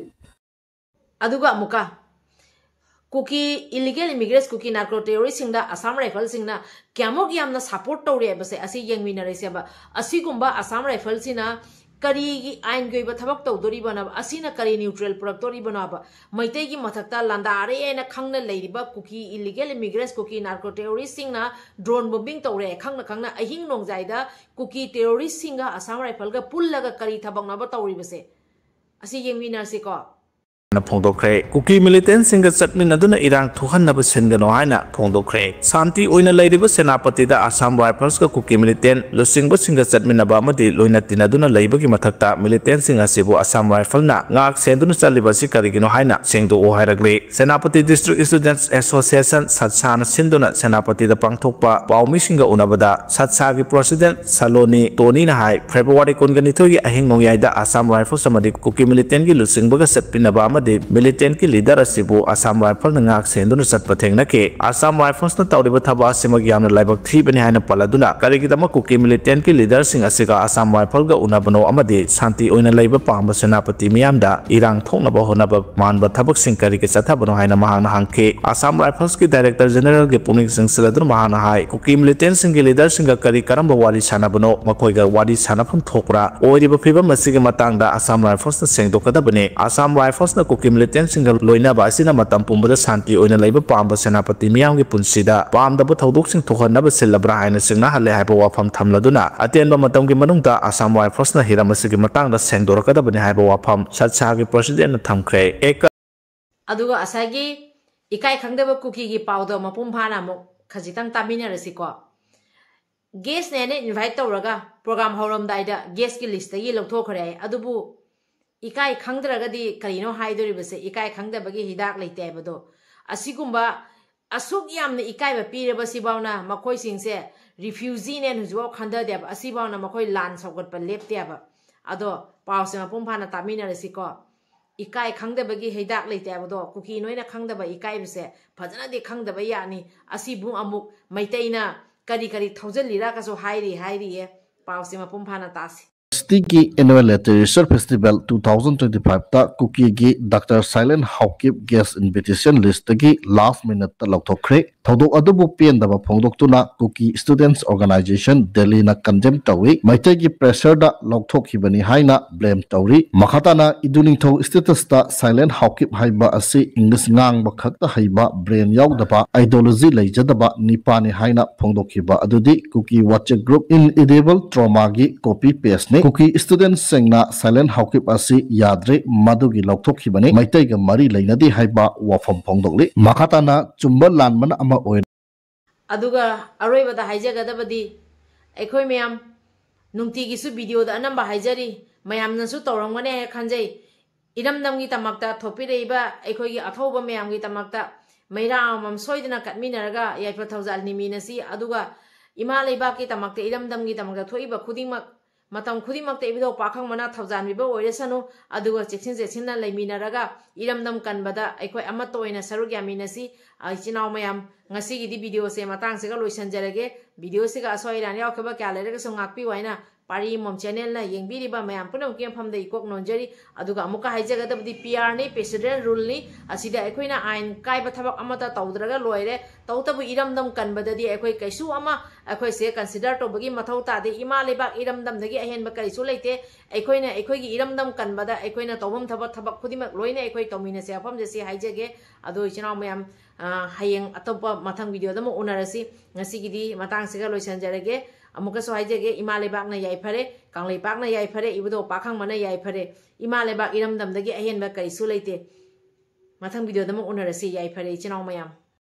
ꯑꯗꯨꯒ ꯑꯃꯨꯛꯀ ꯀꯨꯀꯤ ꯏꯂꯤꯒꯦꯜ ꯏꯃꯤꯒ꯭ꯔꯦꯟꯠꯁ, ꯀꯨꯀꯤ ꯅꯥꯔꯀꯣ ꯇꯦꯔꯣꯔꯤꯁꯁꯤꯡꯗ ꯑꯁꯥꯝ ꯔꯥꯏꯐꯜꯁꯤꯡꯅ ꯀꯌꯥꯃꯨꯛ ꯌꯥꯝꯅ ꯁꯄꯣꯔꯠ ꯇꯧꯔꯤ ꯍꯥꯏꯕꯁꯦ ꯑꯁꯤ ꯌꯦꯡꯃꯤꯟꯅꯔꯁꯦꯕ꯫ ꯑꯁꯤꯒꯨꯝꯕ ꯑꯁꯥꯝ ꯔꯥꯏꯐꯜꯁꯤꯅ ꯀꯔꯤꯒꯤ ꯑꯥꯏꯟꯒꯤ ꯑꯣꯏꯕ ꯊꯕꯛ ꯇꯧꯗꯣꯔꯤꯕꯅꯣꯕ? ꯑꯁꯤꯅ ꯀꯔꯤ ꯅ꯭ꯌꯨꯇ꯭ꯔꯦꯜ ꯄꯨꯔꯛꯇꯣꯔꯤꯕꯅꯣꯕ? ꯃꯩꯇꯩꯒꯤ ꯃꯊꯛꯇ ꯂꯥꯟꯗꯥꯔꯦ ꯍꯥꯏꯅ ꯈꯪꯅ ꯂꯩꯔꯤꯕ ꯀꯨꯀꯤ ꯏꯂꯤꯒꯦꯜ ꯏꯃꯤꯒ꯭ꯔꯦꯟꯠꯁ, ꯀꯨꯀꯤ ꯅꯥꯔꯀꯣ ꯇꯦꯔꯣꯔꯤꯁꯁꯤꯡꯅ ꯗ꯭ꯔꯣꯟ ꯕꯣꯝꯕꯤꯡ ꯇꯧꯔꯦ ꯈꯪꯅ ꯈꯪꯅ ꯑꯍꯤꯡ ꯅꯣꯡꯖꯥꯏꯗ ꯀꯨꯀꯤ ꯇꯦꯔꯣꯔꯤꯁꯁꯤꯡꯒ ꯑꯁꯥꯝ ꯔꯥꯏꯐꯜꯒ ꯄꯨꯜꯂꯒ ꯀꯔꯤ ꯊꯕꯛꯅꯣꯕ ꯇꯧꯔꯤꯕꯁꯦ? ꯑꯁꯤ ꯌꯦꯡꯃꯤꯟꯅꯔꯁꯤꯀꯣ꯫ ꯐꯣꯡꯗꯣꯛꯈ꯭ꯔꯦ꯫ ꯀꯨꯀꯤ ꯃꯤꯂꯤꯇꯦꯟꯁꯤꯡꯒ ꯆꯠꯃꯤꯟꯅꯗꯨꯅ ꯏꯔꯥꯡ ꯊꯣꯛꯍꯟꯅꯕ ꯁꯤꯟꯒꯅꯨ ꯍꯥꯏꯅ ꯐꯣꯡꯗꯣꯛꯈ꯭ꯔꯦ꯫ ꯁꯥꯟꯇꯤ ꯑꯣꯏꯅ ꯂꯩꯔꯤꯕ ꯁꯦꯅꯥꯄꯇꯤꯗ ꯑꯁꯥꯝ ꯔꯥꯏꯐꯜꯁꯀ ꯀꯨꯀꯤ ꯃꯤꯂꯤꯇꯦꯟ ꯂꯨꯆꯤꯡꯕꯁꯤꯡꯒ ꯆꯠꯃꯤꯟꯅꯕ ꯑꯃꯗꯤ ꯂꯣꯏꯅ ꯇꯤꯟꯅꯗꯨꯅ ꯂꯩꯕꯒꯤ ꯃꯊꯛꯇ ꯃꯤꯂꯤꯇꯦꯟꯁꯤꯡ ꯑꯁꯤꯕꯨ ꯑꯁꯥꯝ ꯔꯥꯏꯐꯜꯅ ꯉꯥꯛ ꯁꯦꯟꯗꯨꯅ ꯆꯠꯂꯤꯕ ꯑꯁꯤ ꯀꯔꯤꯒꯤꯅꯣ ꯍꯥꯏꯅ ꯁꯦꯡꯗꯣꯛꯎ ꯍꯥꯏꯔꯛꯂꯤ꯫ ꯁꯦꯅꯥꯄꯇꯤ ꯗꯤꯁꯇ꯭ꯔꯤꯛ ꯏꯁꯇꯨꯗꯦꯟꯠꯁ ꯑꯦꯁꯣꯁꯤꯌꯦꯁꯟ ꯁꯠꯁꯥꯅ ꯁꯤꯟꯗꯨꯅ ꯁꯦꯅꯥꯄꯇꯤꯗ ꯄꯥꯡꯊꯣꯛꯄ ꯄꯥꯎꯃꯤꯁꯤꯡꯒ ꯎꯅꯕꯗ ꯁꯠꯁꯥꯒꯤ ꯄ꯭ꯔꯁꯤꯗꯦꯟꯠ ꯁꯂꯣꯅꯤ ꯇꯣꯅꯤꯅ ꯍꯥꯏ, ꯐꯦꯕ꯭ꯔꯨꯋꯥꯔꯤ ꯀꯨꯟꯒ ꯅꯤꯊꯣꯏꯒꯤ ꯑꯍꯤꯡ ꯅꯣꯡꯌꯥꯏꯗ ꯑꯁꯥꯝ ꯔꯥꯏꯐꯜꯁ ꯑꯃꯗꯤ ꯀꯨꯀꯤ ꯃꯤꯂꯤꯇꯦꯟꯒꯤ ꯂꯨꯆꯤꯡꯕꯒ ꯆꯠꯃꯤꯟꯅꯕ ꯑꯃꯗꯤ ꯃꯤꯂꯤꯇꯦꯟꯒꯤ ꯂꯤꯗꯔ ꯑꯁꯤꯕꯨ ꯑꯁꯥꯝ ꯔꯥꯏꯐꯜꯅ ꯉꯥꯛ ꯁꯦꯟꯗꯨꯅ ꯆꯠꯄ ꯊꯦꯡꯅꯈꯤ꯫ ꯑꯁꯥꯝ ꯔꯥꯏꯐꯜꯁꯅ ꯇꯧꯔꯤꯕ ꯊꯕꯛ ꯑꯁꯤꯃꯛ ꯌꯥꯝꯅ ꯂꯥꯏꯕꯛ ꯊꯤꯕꯅꯤ ꯍꯥꯏꯅ ꯄꯜꯂꯗꯨꯅ ꯀꯔꯤꯒꯤꯗꯃꯛ ꯀꯨꯀꯤ ꯃꯤꯂꯤꯇꯦꯟꯒꯤ ꯂꯤꯗꯔꯁꯤꯡ ꯑꯁꯤꯒ ꯑꯁꯥꯝ ꯔꯥꯏꯐꯜꯒ ꯎꯅꯕꯅꯣ ꯑꯃꯗꯤ ꯁꯥꯟꯇꯤ ꯑꯣꯏꯅ ꯂꯩꯕ ꯄꯥꯝꯕ ꯁꯦꯅꯥꯄꯇꯤ ꯃꯤꯌꯥꯝꯗ ꯏꯔꯥꯡ ꯊꯣꯛꯅꯕ ꯍꯣꯠꯅꯕ ꯃꯥꯟꯕ ꯊꯕꯛꯁꯤꯡ ꯀꯔꯤꯒꯤ ꯆꯠꯊꯕꯅꯣ ꯍꯥꯏꯅ ꯃꯍꯥꯛꯅ ꯍꯪꯈꯤ꯫ ꯑꯁꯥꯝ ꯔꯥꯏꯐꯜꯁꯀꯤ ꯗꯥꯏꯔꯦꯛꯇꯔ ꯖꯦꯅꯔꯦꯜꯒꯤ ꯄꯨꯛꯅꯤꯡ ꯆꯤꯡꯁꯤꯜꯂꯗꯨꯅ ꯃꯍꯥꯛꯅ ꯍꯥꯏ, ꯀꯨꯀꯤ ꯃꯤꯂꯤꯇꯦꯟꯁꯤꯡꯒꯤ ꯂꯤꯗꯔꯁꯤꯡꯒ ꯀꯔꯤ ꯀꯔꯝꯕ ꯋꯥꯔꯤ ꯁꯥꯟꯅꯕꯅꯣ, ꯃꯈꯣꯏꯒ ꯋꯥꯔꯤ ꯁꯥꯟꯅꯐꯝ ꯊꯣꯛꯄ꯭ꯔꯥ? ꯑꯣꯏꯔꯤꯕ ꯐꯤꯕꯝ ꯑꯁꯤꯒꯤ ꯃꯇꯥꯡꯗ ꯑꯁꯥꯝ ꯔꯥꯏꯐꯜꯁꯅ ꯁꯦꯡꯗꯣꯛꯀꯗꯕꯅꯤ꯫ ꯑꯁꯥꯝ ꯔꯥꯏꯐꯜꯁꯅ ꯀꯨꯀꯤ ꯃꯤꯂꯤꯇꯦꯟꯁꯤꯡꯒ ꯂꯣꯏꯅꯕ ꯑꯁꯤꯅ ꯃꯇꯝ ꯄꯨꯝꯕꯗ ꯁꯥꯟꯇꯤ ꯑꯣꯏꯅ ꯂꯩꯕ ꯄꯥꯝꯕ ꯁꯦꯅꯥꯄꯇꯤ ꯃꯤꯌꯥꯝꯒꯤ ꯄꯨꯟꯁꯤꯗ ꯄꯥꯝꯗꯕ ꯊꯧꯗꯣꯛꯁꯤꯡ ꯊꯣꯛꯍꯟꯅꯕ ꯁꯤꯜꯂꯕ꯭ꯔꯥ ꯍꯥꯏꯅ ꯆꯤꯡꯅꯍꯜꯂꯦ ꯍꯥꯏꯕ ꯋꯥꯐꯝ ꯊꯝꯂꯗꯨꯅ, ꯑꯇꯦꯟꯕ ꯃꯇꯝꯒꯤ ꯃꯅꯨꯡꯗ ꯑꯁꯥꯝ ꯔꯥꯏꯐꯜꯁꯅ ꯍꯤꯔꯝ ꯑꯁꯤꯒꯤ ꯃꯇꯥꯡꯗ ꯁꯦꯡꯗꯣꯔꯛꯀꯗꯕꯅꯤ ꯍꯥꯏꯕ ꯋꯥꯐꯝ ꯁꯠꯁꯥꯒꯤ ꯄ꯭ꯔꯁꯤꯗꯦꯟꯠꯅ ꯊꯝꯈ꯭ꯔꯦ꯫ ꯑꯦꯀ ꯑꯗꯨꯒ ꯉꯁꯥꯏꯒꯤ ꯏꯀꯥꯏ ꯈꯪꯗꯕ ꯀꯨꯀꯤꯒꯤ ꯄꯥꯎꯗꯣ ꯃꯄꯨꯡ ꯐꯥꯅ ꯑꯃꯨꯛ ꯈꯖꯤꯛꯇꯪ ꯇꯥꯃꯤꯟꯅꯔꯁꯤꯀꯣ꯫ ꯒꯦꯁꯅꯦꯅ ꯏꯟꯚꯥꯏꯠ ꯇꯧꯔꯒ ꯄ꯭ꯔꯣꯒ꯭ꯔꯥꯝ ꯍꯧꯔꯝꯗꯥꯏꯗ ꯒꯦꯁꯀꯤ ꯂꯤꯁꯇꯒꯤ ꯂꯧꯊꯣꯛꯈ꯭ꯔꯦ ꯍꯥꯏ꯫ ꯑꯗꯨꯕꯨ ꯏꯀꯥꯏ ꯈꯪꯗ꯭ꯔꯒꯗꯤ ꯀꯔꯤꯅꯣ ꯍꯥꯏꯗꯣꯔꯤꯕꯁꯦ? ꯏꯀꯥꯏ ꯈꯪꯗꯕꯒꯤ ꯍꯤꯗꯥꯛ ꯂꯩꯇꯦ ꯍꯥꯏꯕꯗꯣ꯫ ꯑꯁꯤꯒꯨꯝꯕ ꯑꯁꯨꯛ ꯌꯥꯝꯅ ꯏꯀꯥꯏꯕ ꯄꯤꯔꯕ ꯁꯤꯐꯥꯎꯅ ꯃꯈꯣꯏꯁꯤꯡꯁꯦ ꯔꯤꯐ꯭ꯌꯨꯖꯤꯅꯦꯅ ꯍꯧꯖꯤꯛꯐꯥꯎ ꯈꯟꯊꯗꯦꯕ꯫ ꯑꯁꯤꯐꯥꯎꯅ ꯃꯈꯣꯏ ꯂꯥꯟ ꯁꯧꯒꯠꯄ ꯂꯦꯞꯇꯦꯕ꯫ ꯑꯗꯣ ꯄꯥꯎꯁꯦ ꯃꯄꯨꯡ ꯐꯥꯅ ꯇꯥꯃꯤꯟꯅꯔꯁꯤꯀꯣ꯫ ꯏꯀꯥꯏ ꯈꯪꯗꯕꯒꯤ ꯍꯤꯗꯥꯛ ꯂꯩꯇꯦ ꯍꯥꯏꯕꯗꯣ ꯀꯨꯀꯤ ꯅꯣꯏꯅ ꯈꯪꯗꯕ ꯏꯀꯥꯏꯕꯁꯦ ꯐꯖꯅꯗꯤ ꯈꯪꯗꯕ ꯌꯥꯅꯤ꯫ ꯑꯁꯤꯕꯨ ꯑꯃꯨꯛ ꯃꯩꯇꯩꯅ ꯀꯔꯤ ꯀꯔꯤ ꯊꯧꯖꯤꯜꯂꯤꯔꯒꯁꯨ ꯍꯥꯏꯔꯤ ꯍꯥꯏꯔꯤꯌꯦ꯫ ꯄꯥꯎꯁꯦ ꯃꯄꯨꯡ ꯐꯥꯅ ꯇꯥꯁꯤ꯫ ꯁꯤꯇꯤꯒꯤ Annual Literature Festival two thousand twenty fiveꯇ ꯀꯨꯀꯤꯒꯤ doctor Sailen Haokip guest invitation ꯂꯤꯁꯇꯒꯤ ꯂꯥꯁ ꯃꯤꯅꯠꯇ ꯂꯧꯊꯣꯛꯈ꯭ꯔꯦ꯫ ꯊꯧꯗꯣꯛ ꯑꯗꯨꯕꯨ ꯄꯦꯟꯗꯕ ꯐꯣꯡꯗꯣꯛꯇꯨꯅ ꯀꯨꯀꯤ ꯁ꯭ꯇꯨꯗꯦꯟꯠꯁ ꯑꯣꯔꯒꯅꯥꯏꯖꯦꯁꯟ ꯗꯦꯜꯂꯤꯅ ꯀꯟꯗꯦꯝ ꯇꯧꯏ꯫ ꯃꯩꯇꯩꯒꯤ ꯄ꯭ꯔꯦꯁꯔꯗ ꯂꯧꯊꯣꯛꯈꯤꯕꯅꯤ ꯍꯥꯏꯅ ꯕ꯭ꯂꯦꯝ ꯇꯧꯔꯤ꯫ ꯃꯈꯥ ꯇꯥꯅ ꯏꯗꯨ ꯅꯤꯡꯊꯧ ꯁ꯭ꯇꯦꯇꯁꯇ ꯁꯥꯏꯂꯦꯟ ꯍꯥꯎꯀꯤꯞ ꯍꯥꯏꯕ ꯑꯁꯤ ꯏꯪꯂꯤꯁ ꯉꯥꯡꯕ ꯈꯛꯇ ꯍꯩꯕ, ꯕ꯭ꯔꯦꯟ ꯌꯥꯎꯗꯕ, ꯑꯥꯏꯗꯤꯌꯣꯂꯣꯖꯤ ꯂꯩꯖꯗꯕ ꯅꯤꯄꯥꯅꯤ ꯍꯥꯏꯅ ꯐꯣꯡꯗꯣꯛꯈꯤꯕ ꯑꯗꯨꯗꯤ ꯀꯨꯀꯤ ꯋꯥꯆꯦꯞ ꯒ꯭ꯔꯨꯞ ꯏꯟ ꯏꯗꯤꯕꯜ ꯇ꯭ꯔꯣꯃꯥꯒꯤ ꯀꯣꯄꯤ ꯄꯦꯁꯅꯤ꯫ ꯀꯨꯀꯤ ꯁ꯭ꯇꯨꯗꯦꯟꯠꯁꯤꯡꯅ ꯁꯥꯏꯂꯦꯟ ꯍꯥꯎꯀꯤꯞ ꯑꯁꯤ ꯌꯥꯗ꯭ꯔꯦ, ꯃꯗꯨꯒꯤ ꯂꯧꯊꯣꯛꯈꯤꯕꯅꯤ, ꯃꯩꯇꯩꯒ ꯃꯔꯤ ꯂꯩꯅꯗꯦ ꯍꯥꯏꯕ ꯋꯥꯐꯝ ꯐꯣꯡꯗꯣꯛꯂꯤ꯫ ꯃꯈꯥ ꯇꯥꯅ ꯆꯨꯝꯕ ꯂꯥꯟꯕꯅ ꯑꯃ ꯑꯣꯏꯔꯦ꯫ ꯑꯗꯨꯒ ꯑꯔꯣꯏꯕꯗ ꯍꯥꯏꯖꯒꯗꯕꯗꯤ, ꯑꯩꯈꯣꯏ ꯃꯌꯥꯝ ꯅꯨꯡꯇꯤꯒꯤꯁꯨ ꯚꯤꯗꯤꯑꯣꯗ ꯑꯅꯝꯕ ꯍꯥꯏꯖꯔꯤ, ꯃꯌꯥꯝꯅꯁꯨ ꯇꯧꯔꯝꯒꯅꯤ ꯍꯥꯏꯅ ꯈꯟꯖꯩ꯫ ꯏꯔꯝꯗꯝꯒꯤ ꯗꯃꯛꯇ, ꯊꯣꯛꯄꯤꯔꯛꯏꯕ ꯑꯩꯈꯣꯏꯒꯤ ꯑꯊꯧꯕ ꯃꯌꯥꯝꯒꯤ ꯗꯃꯛꯇ ꯃꯩꯔꯥ ꯑꯃꯃꯝ ꯁꯣꯏꯗꯅ ꯀꯠꯃꯤꯟꯅꯔꯒ ꯌꯥꯏꯐ ꯊꯧꯖꯥꯜ ꯅꯤꯃꯤꯟꯅꯁꯤ꯫ ꯑꯗꯨꯒ ꯏꯃꯥ ꯂꯩꯕꯥꯛꯀꯤ ꯗꯃꯛꯇ, ꯏꯔꯝꯗꯝꯒꯤ ꯗꯃꯛꯇ ꯊꯣꯛꯏꯕ ꯈꯨꯗꯤꯡꯃꯛ, ꯃꯇꯝ ꯈꯨꯗꯤꯡꯃꯛꯇ ꯏꯕꯨꯙꯧ ꯄꯥꯈꯪꯕꯅ ꯊꯧꯖꯥꯟꯕꯤꯕ ꯑꯣꯏꯔꯁꯅꯨ꯫ ꯑꯗꯨꯒ ꯆꯦꯛꯁꯤꯟ ꯆꯦꯛꯁꯤꯟꯅ ꯂꯩꯃꯤꯟꯅꯔꯒ ꯏꯔꯝꯗꯝ ꯀꯟꯕꯗ ꯑꯩꯈꯣꯏ ꯑꯃꯠꯇ ꯑꯣꯏꯅ ꯁꯔꯨꯛ ꯌꯥꯃꯤꯟꯅꯁꯤ꯫ ꯑ, ꯏꯆꯤꯟ ꯏꯅꯥꯎ ꯃꯌꯥꯝ, ꯉꯁꯤꯒꯤꯗꯤ ꯚꯤꯗꯤꯑꯣꯁꯦ ꯃꯇꯥꯡꯁꯤꯒ ꯂꯣꯏꯁꯤꯟꯖꯔꯒꯦ꯫ ꯚꯤꯗꯤꯑꯣꯁꯤꯒ ꯑꯁꯣꯏ ꯑꯔꯥꯟ ꯌꯥꯎꯈꯤꯕ ꯀꯌꯥ ꯂꯩꯔꯒꯁꯨ ꯉꯥꯛꯄꯤꯌꯨ ꯍꯥꯏꯅ ꯄꯥꯔꯤ ꯑꯃꯃꯝ ꯆꯦꯅꯦꯜꯅ ꯌꯦꯡꯕꯤꯔꯤꯕ ꯃꯌꯥꯝ ꯄꯨꯝꯅꯃꯛꯀꯤ ꯃꯐꯝꯗ ꯏꯀꯣꯛ ꯅꯣꯟꯖꯔꯤ꯫ ꯑꯗꯨꯒ ꯑꯃꯨꯛꯀ ꯍꯥꯏꯖꯒꯗꯕꯗꯤ, ꯄꯤ ꯑꯥꯔꯅꯤ, ꯄ꯭ꯔꯦꯁꯤꯗꯦꯟ ꯔꯨꯜꯅꯤ꯫ ꯑꯁꯤꯗ ꯑꯩꯈꯣꯏꯅ ꯑꯥꯏꯟ ꯀꯥꯏꯕ ꯊꯕꯛ ꯑꯃꯠꯇ ꯇꯧꯗ꯭ꯔꯒ ꯂꯣꯏꯔꯦ꯫ ꯇꯧꯕꯇꯕꯨ ꯏꯔꯝꯗꯝ ꯀꯟꯕꯗꯗꯤ ꯑꯩꯈꯣꯏ ꯀꯩꯁꯨ ꯑꯃ ꯑꯩꯈꯣꯏꯁꯦ ꯀꯟꯁꯤꯗꯔ ꯇꯧꯕꯒꯤ ꯃꯊꯧ ꯇꯥꯗꯦ꯫ ꯏꯃꯥ ꯂꯩꯕꯥꯛ ꯏꯔꯝꯗꯝꯗꯒꯤ ꯑꯍꯦꯟꯕ ꯀꯔꯤꯁꯨ ꯂꯩꯇꯦ꯫ ꯑꯩꯈꯣꯏꯅ ꯑꯩꯈꯣꯏꯒꯤ ꯏꯔꯝꯗꯝ ꯀꯟꯕꯗ ꯑꯩꯈꯣꯏꯅ ꯇꯧꯐꯝ ꯊꯕꯛ, ꯊꯕꯛ ꯈꯨꯗꯤꯡꯃꯛ ꯂꯣꯏꯅ ꯑꯩꯈꯣꯏ ꯇꯧꯃꯤꯟꯅꯁꯦ꯫ ꯋꯥꯐꯝꯁꯦ ꯁꯤ ꯍꯥꯏꯖꯒꯦ꯫ ꯑꯗꯣ ꯏꯆꯤꯟ ꯏꯅꯥꯎ ꯃꯌꯥꯝ, ꯑ, ꯍꯌꯦꯡ ꯑꯇꯣꯞꯄ ꯃꯊꯪ ꯚꯤꯗꯤꯑꯣꯗ ꯑꯃꯨꯛ ꯎꯅꯔꯁꯤ꯫ ꯉꯁꯤꯒꯤꯗꯤ ꯃꯇꯥꯡꯁꯤꯒ ꯂꯣꯏꯁꯤꯟꯖꯔꯒꯦ꯫ ꯑꯃꯨꯛꯀꯁꯨ ꯍꯥꯏꯖꯒꯦ, ꯏꯃꯥ ꯂꯩꯕꯥꯛꯅ ꯌꯥꯏꯐꯔꯦ, ꯀꯪꯂꯩꯄꯥꯛꯅ ꯌꯥꯏꯐꯔꯦ, ꯏꯕꯨꯙꯧ ꯄꯥꯈꯪꯕꯅ ꯌꯥꯏꯐꯔꯦ꯫ ꯏꯃꯥ ꯂꯩꯕꯥꯛ ꯏꯔꯝꯗꯝꯗꯒꯤ ꯑꯍꯦꯟꯕ ꯀꯔꯤꯁꯨ ꯂꯩꯇꯦ꯫ ꯃꯊꯪ ꯚꯤꯗꯤꯑꯣꯗ ꯑꯃꯨꯛ ꯎꯅꯔꯁꯤ꯫ ꯌꯥꯏꯐꯔꯦ ꯏꯆꯤꯟ ꯏꯅꯥꯎ ꯃꯌꯥꯝ꯫